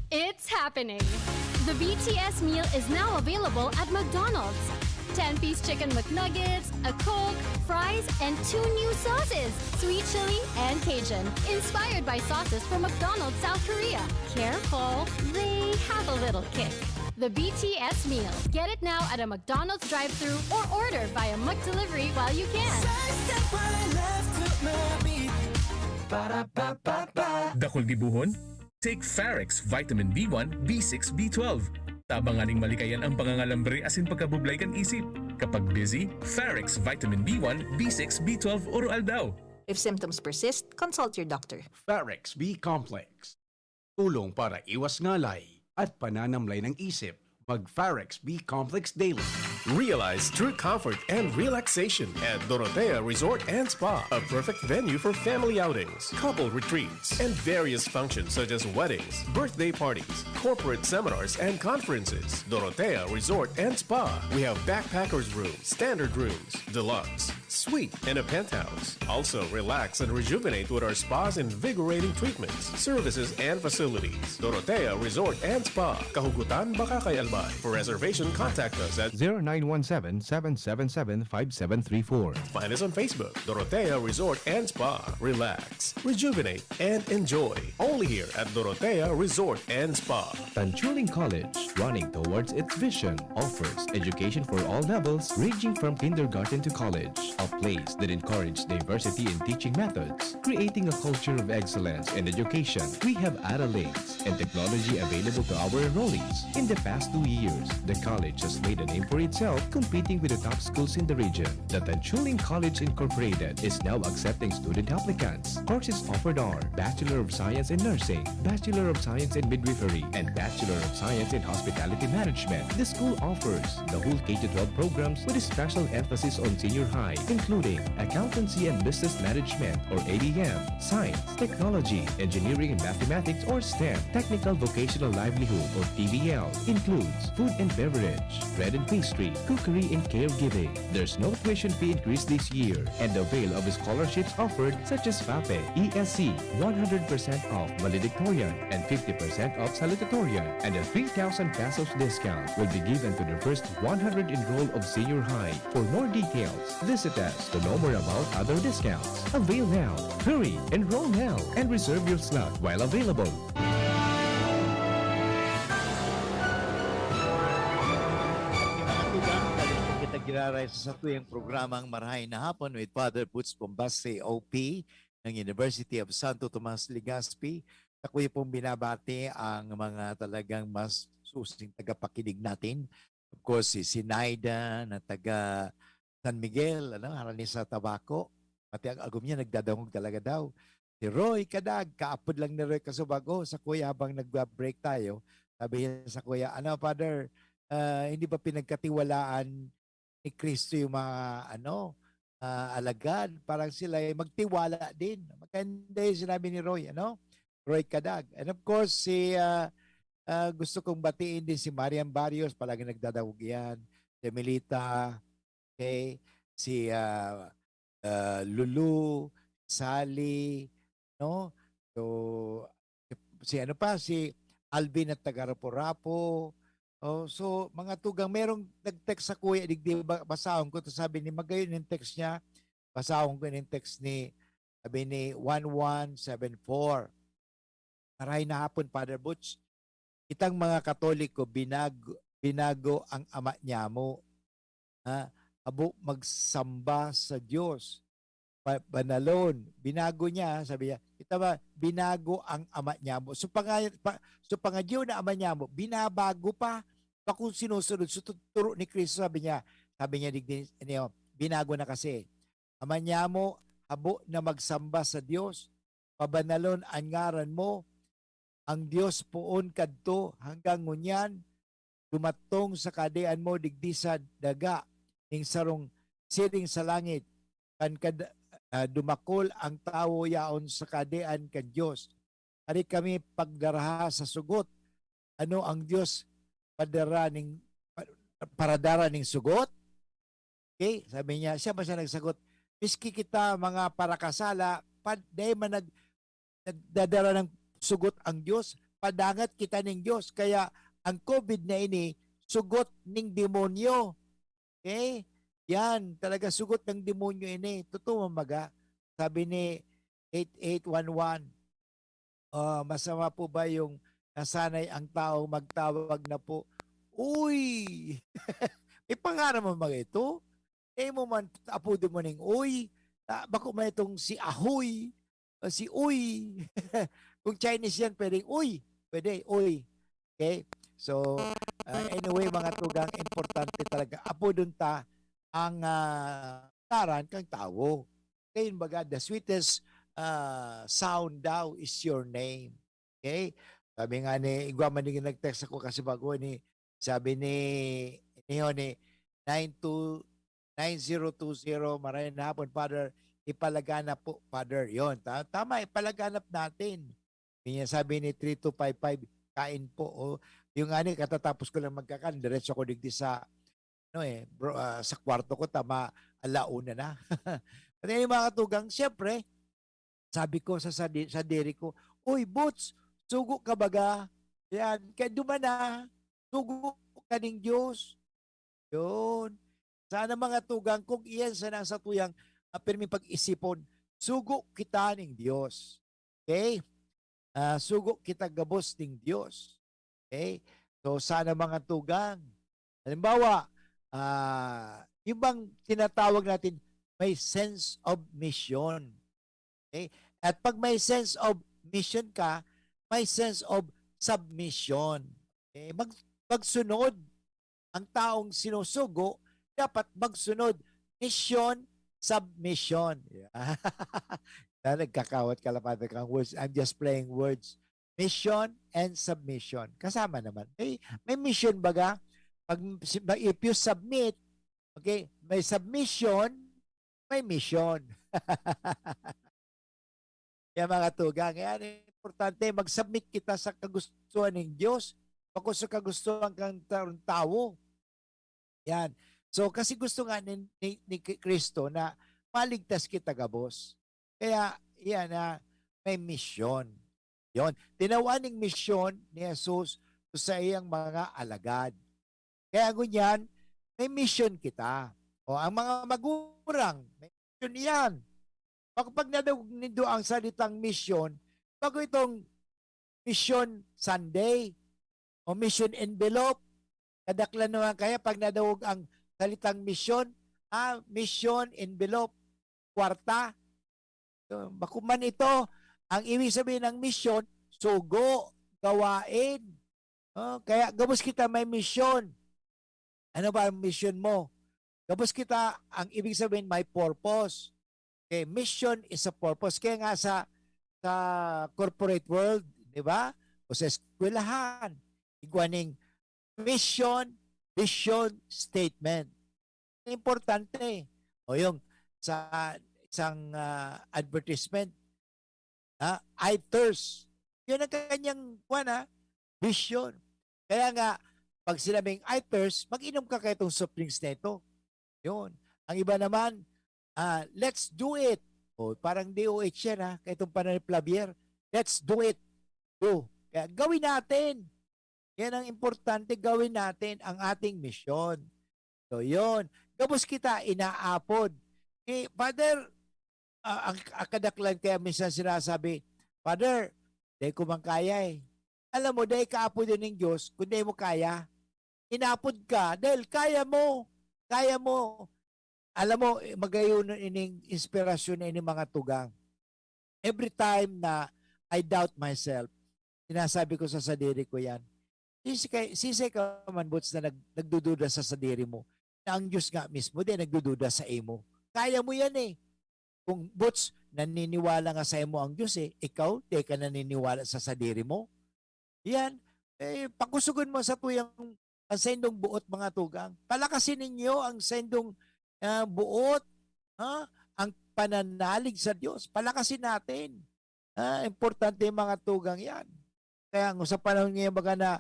It's happening! The B T S meal is now available at McDonald's. ten-piece chicken McNuggets, a Coke, fries, and two new sauces, sweet chili and Cajun. Inspired by sauces from McDonald's South Korea. Careful, they have a little kick. The B T S meal. Get it now at a McDonald's drive-thru or order via McDelivery while you can. Dakul gibohon? Take Farex Vitamin B one, B six, B twelve. Tabang nganing malikayan ang pangangalambre asin pagkabublay kan isip. Kapag busy, Farex Vitamin B one, B six, B twelve, Oro Aldaw. If symptoms persist, consult your doctor. Farex B Complex. Tulong para iwas ngalay at pananamlay ng isip. Mag Farex B Complex Daily. Realize true comfort and relaxation at Dorotea Resort and Spa, a perfect venue for family outings, couple retreats, and various functions such as weddings, birthday parties, corporate seminars, and conferences. Dorotea Resort and Spa. We have backpackers room, standard rooms, deluxe, suite, and a penthouse. Also, relax and rejuvenate with our spa's invigorating treatments, services, and facilities. Dorotea Resort and Spa, Kahugutan, Bacacay, Albay. For reservation, contact us at zero nine one seven, seven seven seven, five seven three four. Find us on Facebook, Dorotea Resort and Spa. Relax, rejuvenate, and enjoy. Only here at Dorotea Resort and Spa. Tanchuling College, running towards its vision, offers education for all levels, ranging from kindergarten to college. A place that encourages diversity in teaching methods, creating a culture of excellence in education. We have Ara Links and technology available to our enrollees. In the past two years, the college has made a name for itself, competing with the top schools in the region. The Tanchuling College Incorporated is now accepting student applicants. Courses offered are Bachelor of Science in Nursing, Bachelor of Science in Midwifery, and Bachelor of Science in Hospitality Management. The school offers the whole K to twelve programs with a special emphasis on senior high, including Accountancy and Business Management, or A B M, Science, Technology, Engineering and Mathematics, or STEM. Technical Vocational Livelihood, or T V L, includes food and beverage, bread and pastry, cookery and caregiving. There's no tuition fee increase this year, and avail of scholarships offered such as FAPE, E S C, one hundred percent off valedictorian, and fifty percent off salutatorian, and a three thousand pesos discount will be given to the first one hundred enrolled of senior high. For more details, visit us to know more about other discounts. Avail now, hurry, enroll now, and reserve your slot while available. Mga tugang, balik po kita giraray sa satuyang programang Marahay na Hapon with Father Boots Bombas, C O P ng University of Santo Tomas, Legazpi. Sa kuya pong binabati ang mga talagang mas susing tagapakinig natin. Of course, si Sinaida na taga San Miguel, ano, harani sa Tabaco. Pati ang agom niya, nagdadangog talaga daw. Si Roy Kadag, kaapod lang ni Roy Kasubago, sa kuya habang nag-break tayo. Sabi niya sa kuya, "Ano, Father, ah, hindi ba pinagkatiwalaan ni Kristo yung mga, ano, ah, alagad? Parang sila ay magtiwala din." Maganda yung sinabi ni Roy, ano? Roy Kadag. And of course, si, ah, ah, gusto kong batiin din si Marian Barrios, palagi nagdadangog yan. Si Melita, okay? Si, ah, ah, Lulu, Sally, no? So, si ano pa, si Alvin at taga Rapu-Rapu. Oh, so, mga tugang, merong nag-text sa kuya, digdi ba-, basahon ko, to sabi ni, magayon yung text niya, basahon ko yung text ni, sabi ni one one seven four. Maray na hapon, Father Butch. Kitang mga Katoliko, binago, binago ang ama niyamo. Ha? Habo magsamba sa Diyos. Pa-, banalon. Binago niya, sabi niya, kita ba, binago ang ama niyamo. So, panga-, pa, so, pangadyo na ama niyamo, binabago pa. Bakong sinusunod, so, tu-, turo ni Kristo, sabi niya, sabi niya, digdi, ano, binago na kasi. Ama niyamo, habo na magsamba sa Diyos. Pabanalon an ngaran mo. Ang Dios poon kadto hanggang ngunyan, dumatong sa kahadean mo digdi sa daga ning sarong siring sa langit, kan kad-, ah, dumakol ang tawo yaon sa kahadean kan Dios. Ari kami pagdaraha sa sugot. Ano ang Dios padara ning, pa-, paradara ning sugot? Okay, sabi niya, siya pa siya nagsagot, "Miski kita mga parakasala, pa, dai man nag-, nagdadara ng sugot ang Dios, padangat kita ning Dios." Kaya ang covid na ini, sugot ning demonyo. Okay? Yan, talaga sugot ng demonyo ini. Totoo man baga? Sabi ni eight eight one one, ah, masama po ba yung nasanay ang tao magtawag na po, "Uy!" May pangaran man ba ito? Eh, mo man, apodo mo ning Uy. Ah, bako man itong si Ahoy, o si Uy. Kung Chinese yan, pwedeng Uy. Pwede, Uy. Okay? So, ah, anyway, mga tugang, importante talaga. Apodon ta ang, ah, ngaran kang tawo. Kaya yun baga, the sweetest, ah, sound daw is your name. Okay? Sabi nga ni, igwa man din nag-text ako kasi bago ni, sabi ni, niyo ni, nine two, nine zero two zero. Maray na hapon, Father. Ipalaganap po, Father. Yon, ta- tama, ipalaganap natin. Yan sabi ni three two five five, kain po. O, yung ani, katatapos ko lang magkakan, diretso ko digdi sa, ano eh, bro, ah, sa kwarto ko, tama, alauna na. Pati yung mga tugang, siyempre, sabi ko sa, sa, di- sa diri ko, "Uy, Boots, sugo ka baga?" Yan, kaya duman na, sugo ka ning Diyos. Yun. Sana mga tugang, kung iyan sana ang satuyang, ah, pirming pag-isipon, sugo kita ning Diyos. Okay? Ah, sugo kita gabos ning Diyos. Okay? So, sana mga tugang. Halimbawa, ah, yung bang tinatawag natin, may sense of mission. Okay? At pag may sense of mission ka, may sense of submission. Okay? Mag, magsunod ang taong sinusugo, dapat magsunod. Mission, submission. Yeah. Na nagkakawat kalapatan kang words. I'm just playing words. Mission and submission. Kasama naman. May, may mission baga. Pag, si- if you submit, okay, may submission, may mission. Yan, mga tugang. Yan, importante, mag-submit kita sa kagustuhan ng Diyos, bako sa kagustuhan kang tarong tawo. Yan. So, kasi gusto nga ni, ni, ni Kristo na maligtas kita gabos. Kaya, yan na may misyon. Yon, tinawan ning misyon ni Jesus sa iyang mga alagad. Kaya ngunyan, may misyon kita. O, ang mga magurang, may misyon iyan. Pag, pag nadagog nindo ang salitang misyon, bako itong Mission Sunday o Mission Envelope. Kadaklan naman kaya pag nadagog ang salitang misyon, ah, mission, envelope, kwarta. So, bako man ito, ang ibig sabihin ng misyon, sugo, gawain. Oh, kaya gabos kita may misyon. Ano ba ang misyon mo? Gabos kita, ang ibig sabihin, may purpose. Okay, mission is a purpose. Kaya nga sa, sa corporate world, di ba? O sa eskwelahan, igwa ning mission, vision, statement. Importante. O yung sa isang, ah, advertisement, ha? I thirst. Yun ang kanyang, kuwan, ha? Vision. Kaya nga, pag sinabing I thirst, mag-inom ka kaya itong soft drinks na ito. Yun. Ang iba naman, ah, "Let's do it." O, parang D O H yan, ha? Kaya itong panahon ni Flavier, "Let's do it." Do. Kaya gawin natin. Yan ang importante, gawin natin ang ating misyon. So, yun. Gabos kita, inaapod. Eh, Father, ah, ang, ang kadaklan kaya minsan sinasabi, "Father, dai ko man kaya eh." Alam mo, dai ka apod yun ng Diyos, kung dai mo kaya. Inapod ka, dahil kaya mo. Kaya mo. Alam mo, eh, magayon ining inspirasyon na ini, mga tugang. Every time na I doubt myself, sinasabi ko sa sadiri ko yan, "Sisay ka, sisay ka man, Boots, na nag-, nagdududa sa sadiri mo, na ang Diyos nga mismo din nagdududa sa imo? Kaya mo yan eh. Kung, Boots, naniniwala nga sa imo ang Diyos eh, ikaw, di ka naniniwala sa sadiri mo?" Yan, eh, pakusugon mo sa tuyang, ang saindong buot, mga tugang. Palakasin ninyo ang saindong, ah, buot, ha? Ang pananalig sa Diyos. Palakasin natin. Ah, importante yung mga tugang yan. Kaya ang sa panahon ngayon, baga na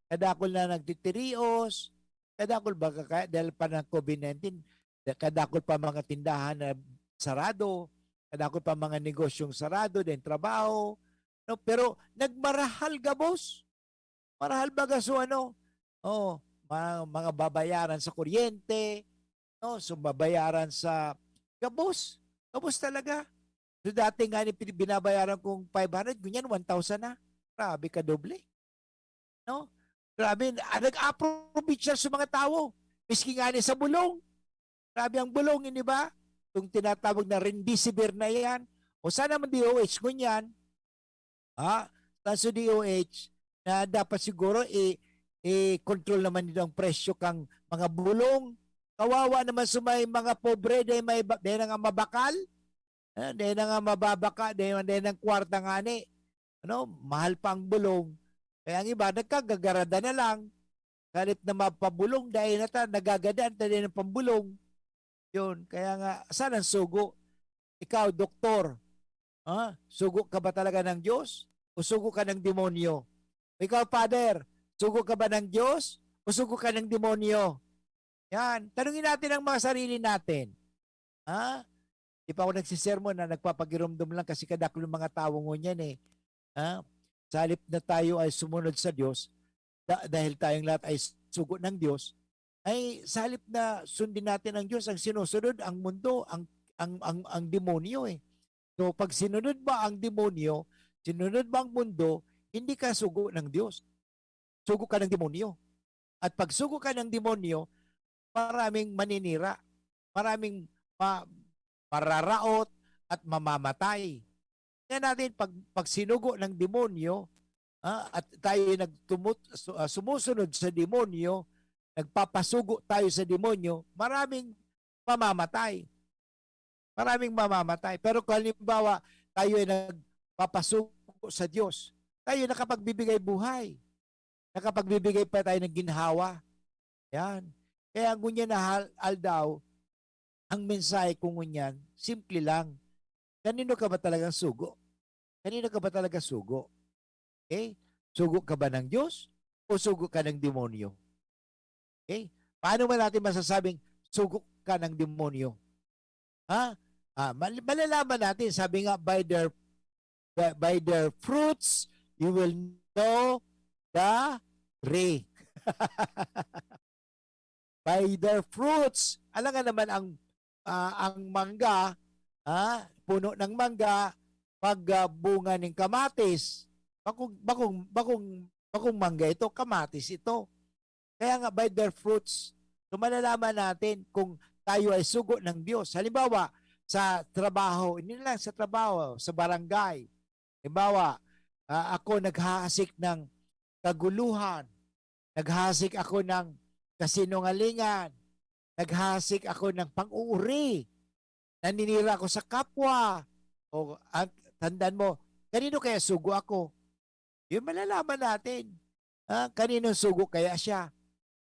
kadakol na nagtitirios, kadakol baga kaya dahil pa ng COVID nineteen, kadakol pa mga tindahan na sarado, kadakol pa mga negosyong sarado, din trabaho, no? Pero nagmarahal gabos. Marahal baga so ano, oh, mga, mga babayaran sa kuryente, no? So babayaran sa gabos. Gabos talaga. So dati nga ni pin-, binabayaran kong five hundred, ngunyan one thousand na. Grabe ka doble. No? Grabe, ah, nag-aprobichar sa mga tawo. Miski nga ni sa bulong. Grabe ang bulong, hindi ba? Itong tinatawag na remdesivir na yan. O sana man D O H, ngunyan. Ha? Sa D O H, na dapat siguro i-, i-control naman nito ang presyo kang mga bulong. Kawawa naman sa may mga pobre, dahil may ba-, dahil na nga mabakal. Ah, dahil na nga mababaka, dahil, dahil ng kwarta nga ni. Ano, mahal pa ang bulong. Kaya ang iba, nagkagagarada na lang. Sa halip na mapabolong, dai na ta, nagagadaan ta din ng pambolong. Yun, kaya nga, saan ang sugo? Ikaw, doktor, ha? Sugo ka ba talaga ng Diyos o sugo ka ng demonyo? Ikaw, Father, sugo ka ba ng Diyos o sugo ka ng demonyo? Yan, tanungin natin ang mga sarili natin. Ha? Di pa ako nagsisermon na nagpapagiromdom lang kasi kadaklo ng mga tawo ngunyan eh. Ha? Sa halip na tayo ay sumunod sa Diyos, da- dahil tayong lahat ay sugo ng Diyos, ay sa halip na sundin natin ang Diyos, ang sinusunod, ang mundo, ang, ang, ang, ang demonyo eh. So, pag sinunod mo ang demonyo, sinunod mo ang mundo, hindi ka sugo ng Diyos. Sugo ka ng demonyo. At pag sugo ka ng demonyo, maraming maninira, maraming ma- mararaot at mamamatay. Tingnan natin, pag, pag sinugo ng demonyo, ah, at tayo ay nagtumut-, su- ah, sumusunod sa demonyo, nagpapasugo tayo sa demonyo, maraming mamamatay. Maraming mamamatay. Pero kung halimbawa, tayo ay nagpapasugo sa Diyos, tayo nakapagbibigay buhay. Nakapagbibigay pa tayo ng ginhawa. Yan. Kaya ngunyan na hal- aldaw, ang mensahe ko ngunyan, simple lang. Kanino ka ba talagang sugo? Kanino ka ba talaga sugo? Okay? Sugo ka ba ng Diyos o sugo ka ng demonyo? Okay? Paano ba natin masasabing sugo ka ng demonyo? Ha? Ah, mal- malalaman natin, sabi nga, by their by, by their fruits you will know the tree. By their fruits. Alam nga naman ang ah, ang mangga, ah, puno ng mangga, magbunga nin kamatis. Bakong, bakong, bakong, bakong mangga ito, kamatis ito. Kaya nga, by their fruits. So, malalaman natin kung tayo ay sugo ng Diyos. Halimbawa, sa trabaho, hindi na lang sa trabaho, sa barangay. Halimbawa, ah, ako naghahasik ng kaguluhan. Naghahasik ako ng kasinungalingan. Naghahasik ako ng pang-uuri. Naninira ako sa kapwa. O, at tandaan mo, kanino kaya sugo ako? Yun malalaman natin. Ah, kanino sugo kaya siya?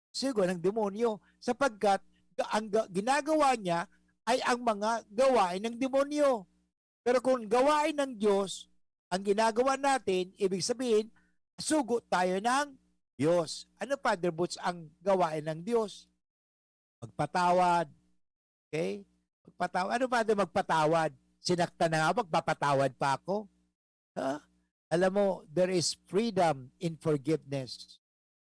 Sugo ng demonyo. Sapagkat ga- ang ga- ginagawa niya ay ang mga gawain ng demonyo. Pero kung gawain ng Diyos ang ginagawa natin, ibig sabihin, sugo tayo ng Diyos. Ano, Father Boots, ang gawain ng Diyos? Magpatawad. Okay? Magpatawad. Ano, Father, magpatawad? Sinaktan na nga, magpapatawad pa ako? Ha? Alam mo, there is freedom in forgiveness.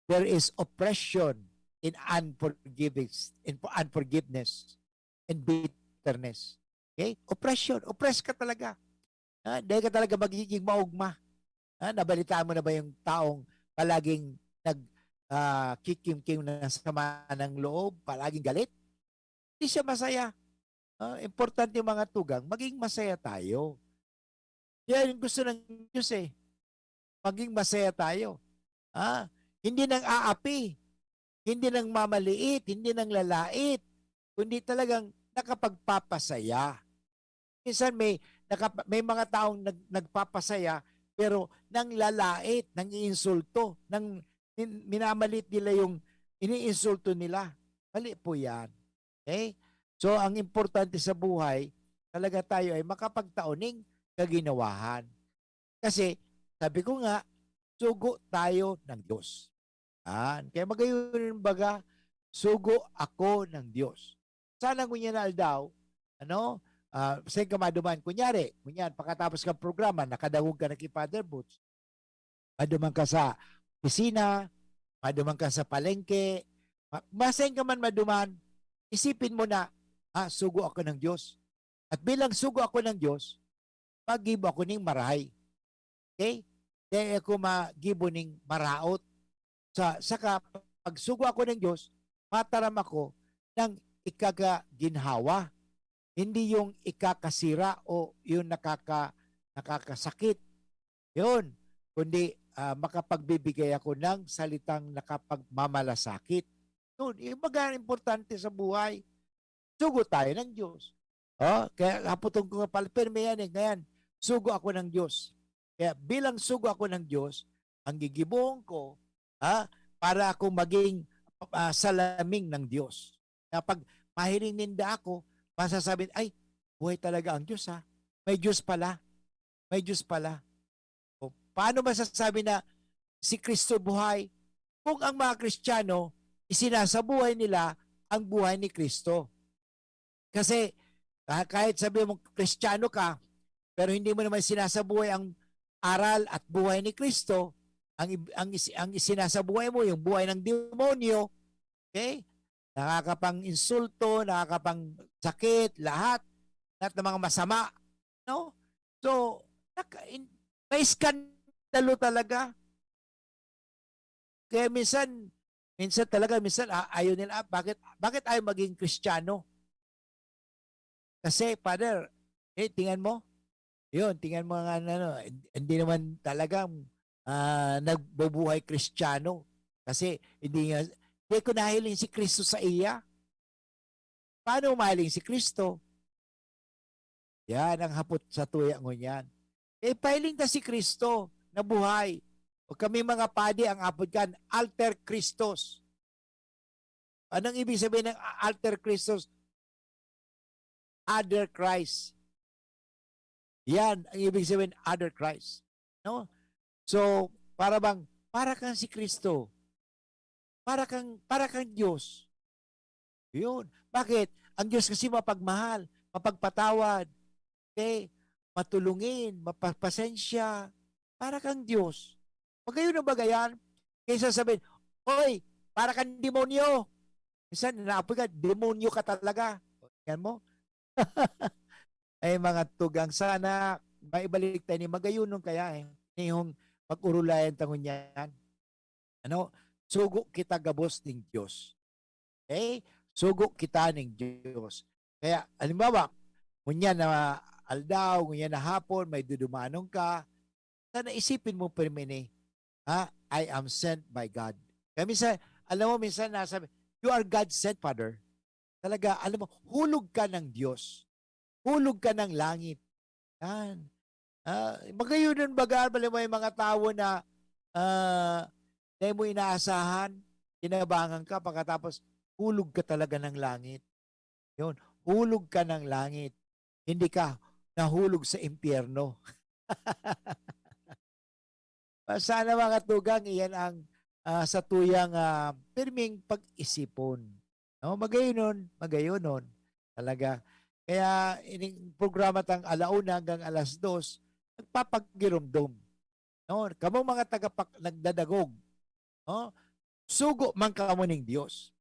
There is oppression in unforgiveness, in unforgiveness and bitterness. Okay? Oppression. Oppress ka talaga. Ha? Dahil ka talaga magiging maugma. Ha? Nabalitaan mo na ba yung taong palaging nag, ah, kikimkim ng sama ng loob, palaging galit? Hindi siya masaya. Ah, importante, mga tugang, maging masaya tayo. Yan yung gusto ng Diyos eh. Maging masaya tayo. Ha? Hindi nang aapi, hindi nang mamaliit, hindi nang lalait, kundi talagang nakapagpapasaya. Minsan may, nakap- may mga taong nag- nagpapasaya, pero nang lalait, nang iinsulto, nang min- minamalit nila yung iniinsulto nila. Mali po yan. Okay? So, ang importante sa buhay, talaga tayo ay makapagtao ning kaginawahan. Kasi, sabi ko nga, sugo tayo ng Diyos. Yan. Kaya magayon baga, sugo ako ng Diyos. Sana ngunyan na aldaw, ano, ah, saan ka maduman? Kunyari, ngunyan, pagkatapos ng programa, nakadangog ka na ki Father Boots. Maduman ka sa opisina, maduman ka sa palengke, ma- masain ka man maduman, isipin mo na, ah, sugo ako ng Diyos. At bilang sugo ako ng Diyos, magibo ako ning marahay. Okay? Dai ako magibo ning maraot. Sa, saka, pag sugo ako ng Diyos, mataram ako ng ikakaginhawa, hindi yung ikakasira o yung nakaka-, nakakasakit. Yun. Kundi, ah, makapagbibigay ako ng salitang nakapagmamalasakit. Yun. Yung mga importante sa buhay, sugo tayo ng Diyos. Oh, kaya haputon ko nga pala, pero may yan eh, ngayon, sugo ako ng Diyos. Kaya bilang sugo ako ng Diyos, ang gigibohon ko, ha, para ako maging ah, salamin ng Diyos. Na pag mahiling ninda ako, masasabi, "Ay, buhay talaga ang Diyos, ha? May Diyos pala. May Diyos pala." O, paano masasabi na si Kristo buhay? Kung ang mga Kristiyano, isinasabuhay nila ang buhay ni Kristo. Kasi, ah, kahit sabi mong Kristiyano ka, pero hindi mo naman sinasabuhay ang aral at buhay ni Kristo, ang ib-, ang is-, ang isinasabuhay mo, yung buhay ng demonyo, okay? Nakakapang-insulto, nakakapang-sakit, lahat, lahat ng mga masama, no? So, naka-, in-, maiskandalo talaga. Kaya minsan, minsan talaga, minsan, ah, ayaw nila, ah, bakit, bakit ayaw maging Kristiyano? Kasi, Father, eh, tingnan mo, yun, tingnan mo nga, ano, hindi naman talagang, ah, nagbubuhay Kristiyano. Kasi, hindi nga, hindi ko nahiling si Kristo sa iya. Paano mahiling si Kristo? Yan ang hapot sa tuya ngunyan. Eh, pahiling ta si Kristo na buhay. O kami mga padi, ang apod kan, alter Christos. Anong ibig sabihin ng a-, alter Christos? Other Christ. Yan ang ibig sabihin, other Christ. No? So, para bang, para kang si Kristo. Para kang, para kang Diyos. Yun. Bakit? Ang Diyos kasi mapagmahal, mapagpatawad, okay? Matulungin, mapapasensya. Para kang Diyos. Magayon na ba yan? Kaysa sabihin, "Hoy, para kang demonyo." Minsan, inaapoy ka, "Demonyo ka talaga." O, tingnan mo. Ay, mga tugang, sana maibalik tayo ni magayonon kaya, eh. Nihong pag-urulayan ta ngunyan. Ano? Sugo kita gabos ning Diyos. Okay? Sugo kita ning Diyos. Kaya, halimbawa, ngunyan na aldaw, ngunyan na hapon, may dudumanon ka, sana isipin mo pirmi ni, ha? "I am sent by God." Kaya minsan, alam mo, minsan nasabi, "You are God sent, Father." Talaga, alam mo, hulog ka ng Diyos. Hulog ka ng langit. Yan. Ah, magayon nun baga, alam mo, yung mga tawo na, ah, dai mo inaasahan, kinabangan ka, pagkatapos hulog ka talaga ng langit. Yun, hulog ka ng langit. Hindi ka nahulog sa impyerno. Sana, mga tugang, iyan ang, ah, satuyang, ah, pirming pag-isipon. No? Magayonon, magayonon. Talaga. Kaya ining programa tang ala una hanggang alas dos, nagpapagiromdom. No? Kamo mga tagapak-, nagdadagog. No? Sugo man kamo ning Dios.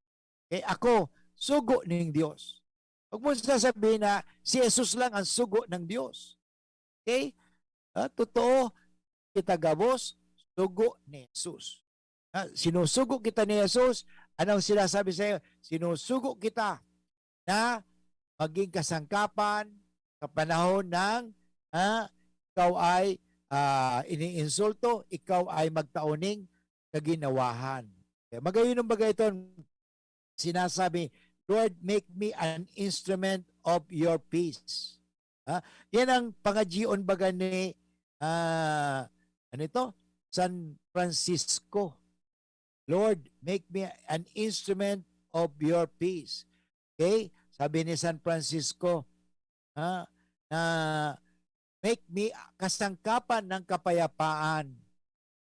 Okay? Ako, sugo ning Dios. Huwag mo sasabihin na si Jesus lang ang sugo ng Dios. Okay? Ah, totoo, kita gabos, sugo ni Jesus. Ah, sinusugo kita ni Jesus. Anong sinasabi sa'yo? Sinusugo kita na maging kasangkapan sa panahon ng, ah, ikaw ay, ah, iniinsulto, ikaw ay magtao ning kaginawahan. Kaya magayon ang bagay ito, sinasabi, "Lord, make me an instrument of your peace." Ha? Yan ang pangadyion baga ni, ah, ano ito? San Francisco. "Lord, make me an instrument of your peace." Okay? Sabi ni San Francisco, ha, na, "Make me kasangkapan ng kapayapaan.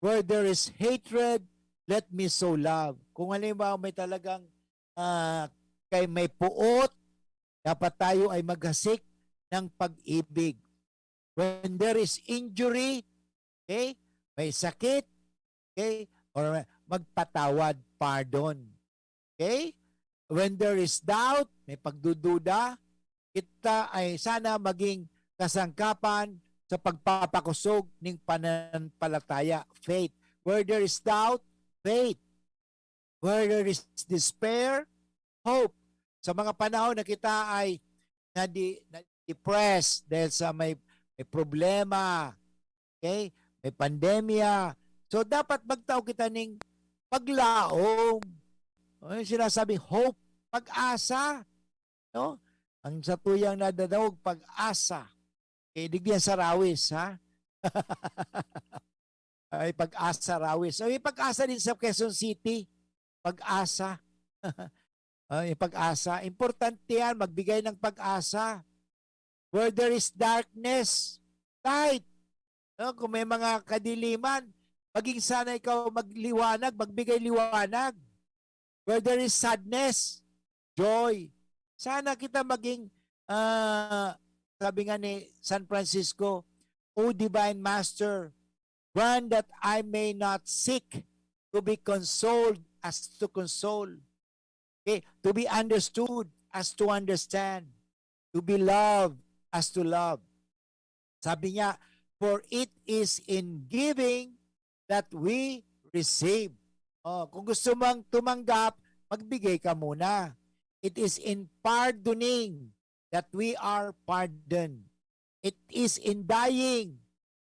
Where there is hatred, let me sow love." Kung halimbawa may talagang, ah, kay may puot, dapat tayo ay maghasik ng pag-ibig. When there is injury, okay, may sakit, okay, or magpatawad, pardon. Okay? When there is doubt, may pagdududa, kita ay sana maging kasangkapan sa pagpapakosog ning pananampalataya, faith. Where there is doubt, faith. Where there is despair, hope. Sa mga panahon na kita ay nadi-, na-depressed dahil sa may, may problema, okay? May pandemya. So, dapat magtao kita ning paglaom. O, yung sinasabing hope, pag-asa, no? Ang satuyang nadadangog, pag-asa. Eh, digdi yan sa Rawis, ha? Ay, pag-asa, Rawis. Ay, pag-asa din sa Quezon City. pag-asa. Ah, yung pag-asa. Importante yan, magbigay ng pag-asa. Where there is darkness, light. No? Kung may mga kadiliman, maging sana ikaw magliwanag, magbigay liwanag. Where there is sadness, joy. Sana kita maging, ah, sabi nga ni San Francisco, "O Divine Master, grant that I may not seek to be consoled as to console, okay, to be understood as to understand, to be loved as to love." Sabi niya, "For it is in giving that we receive." Oh, kung gusto mong tumanggap, magbigay ka muna. "It is in pardoning that we are pardoned. It is in dying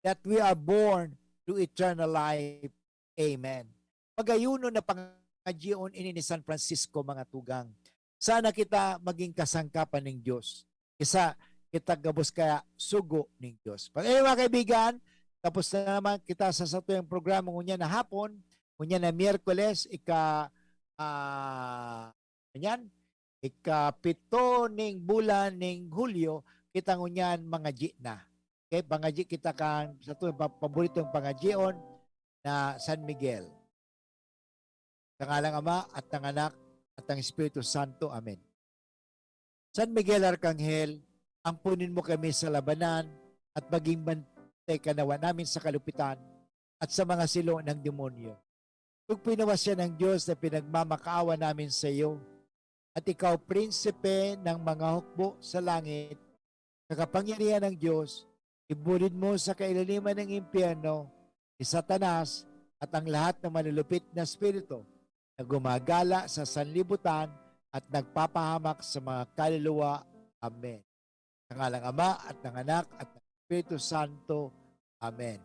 that we are born to eternal life." Amen. Pagayunon na pangadyion ini ni San Francisco, mga tugang. Sana kita maging kasangkapan ning Dios. Isa kita gabos kaya sugo ning Dios. Pag-, ayun, mga kaibigan, tapos na naman kita sa satuyang programa ngunyan na hapon, ngunyan na Miyerkules, ika, ah, ngunyan, ikapito ning bulan ning Hulyo, kita ngunyan mangadyi na. Okay, pangadyi kita kan satuyang pa-, paboritong pangadyion na San Miguel. Sa ngalang Ama, at ng Anak, at ng Espiritu Santo. Amen. San Miguel Arkanghel, amponin mo kami sa labanan at maging bantay ka nawa namin sa kalupitan at sa mga silo ng demonyo. Tugpinawasya ng Diyos na pinagmamakaawa namin sa iyo, at ikaw, prinsipe ng mga hukbo sa langit, sa kapangyarihan ng Diyos, ibulid mo sa kailaliman ng impyerno si Satanas at ang lahat ng malulupit na espiritu na gumagala sa sanlibutan at nagpapahamak sa mga kaluluwa. Amen. Sa ngalang Ama, at ng Anak, at ng Espiritu Santo. Amen.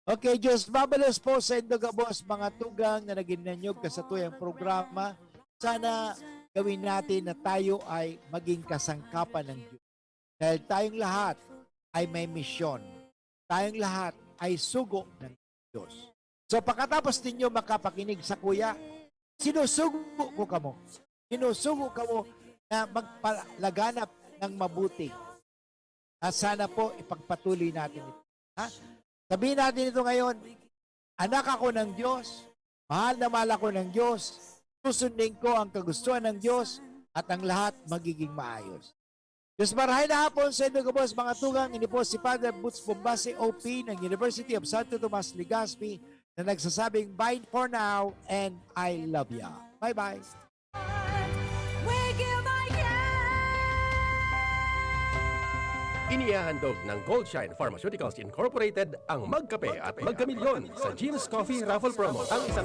Okay, Diyos mabalos po sa indo gabos, mga tugang na nagin nanyog ka sa tuyang programa. Sana gawin natin na tayo ay maging kasangkapan ng Diyos. Dahil tayong lahat ay may misyon. Tayong lahat ay sugo ng Diyos. So, pagkatapos ninyo makapakinig sa kuya, sinusugo ko kamo. Sinusugo kamo na magpalaganap ng mabuti. At sana po ipagpatuloy natin ito. Ha? Sabihin natin ito ngayon, "Anak ako ng Diyos, mahal na mahal ako ng Diyos, susundin ko ang kagustuhan ng Diyos, at ang lahat magiging maayos." Diyos marahay na hapon sa indo gabos, mga tugang. Ini po si Father Boots Bombase, O P ng University of Santo Tomas, Legazpi, na nagsasabing, "Bye for now, and I love ya." Bye-bye. We give our yes. Inihahandog ng Goldshine Pharmaceuticals Incorporated ang Magkape at Magkamilyon sa Jim's Coffee Raffle Promo. Ang isang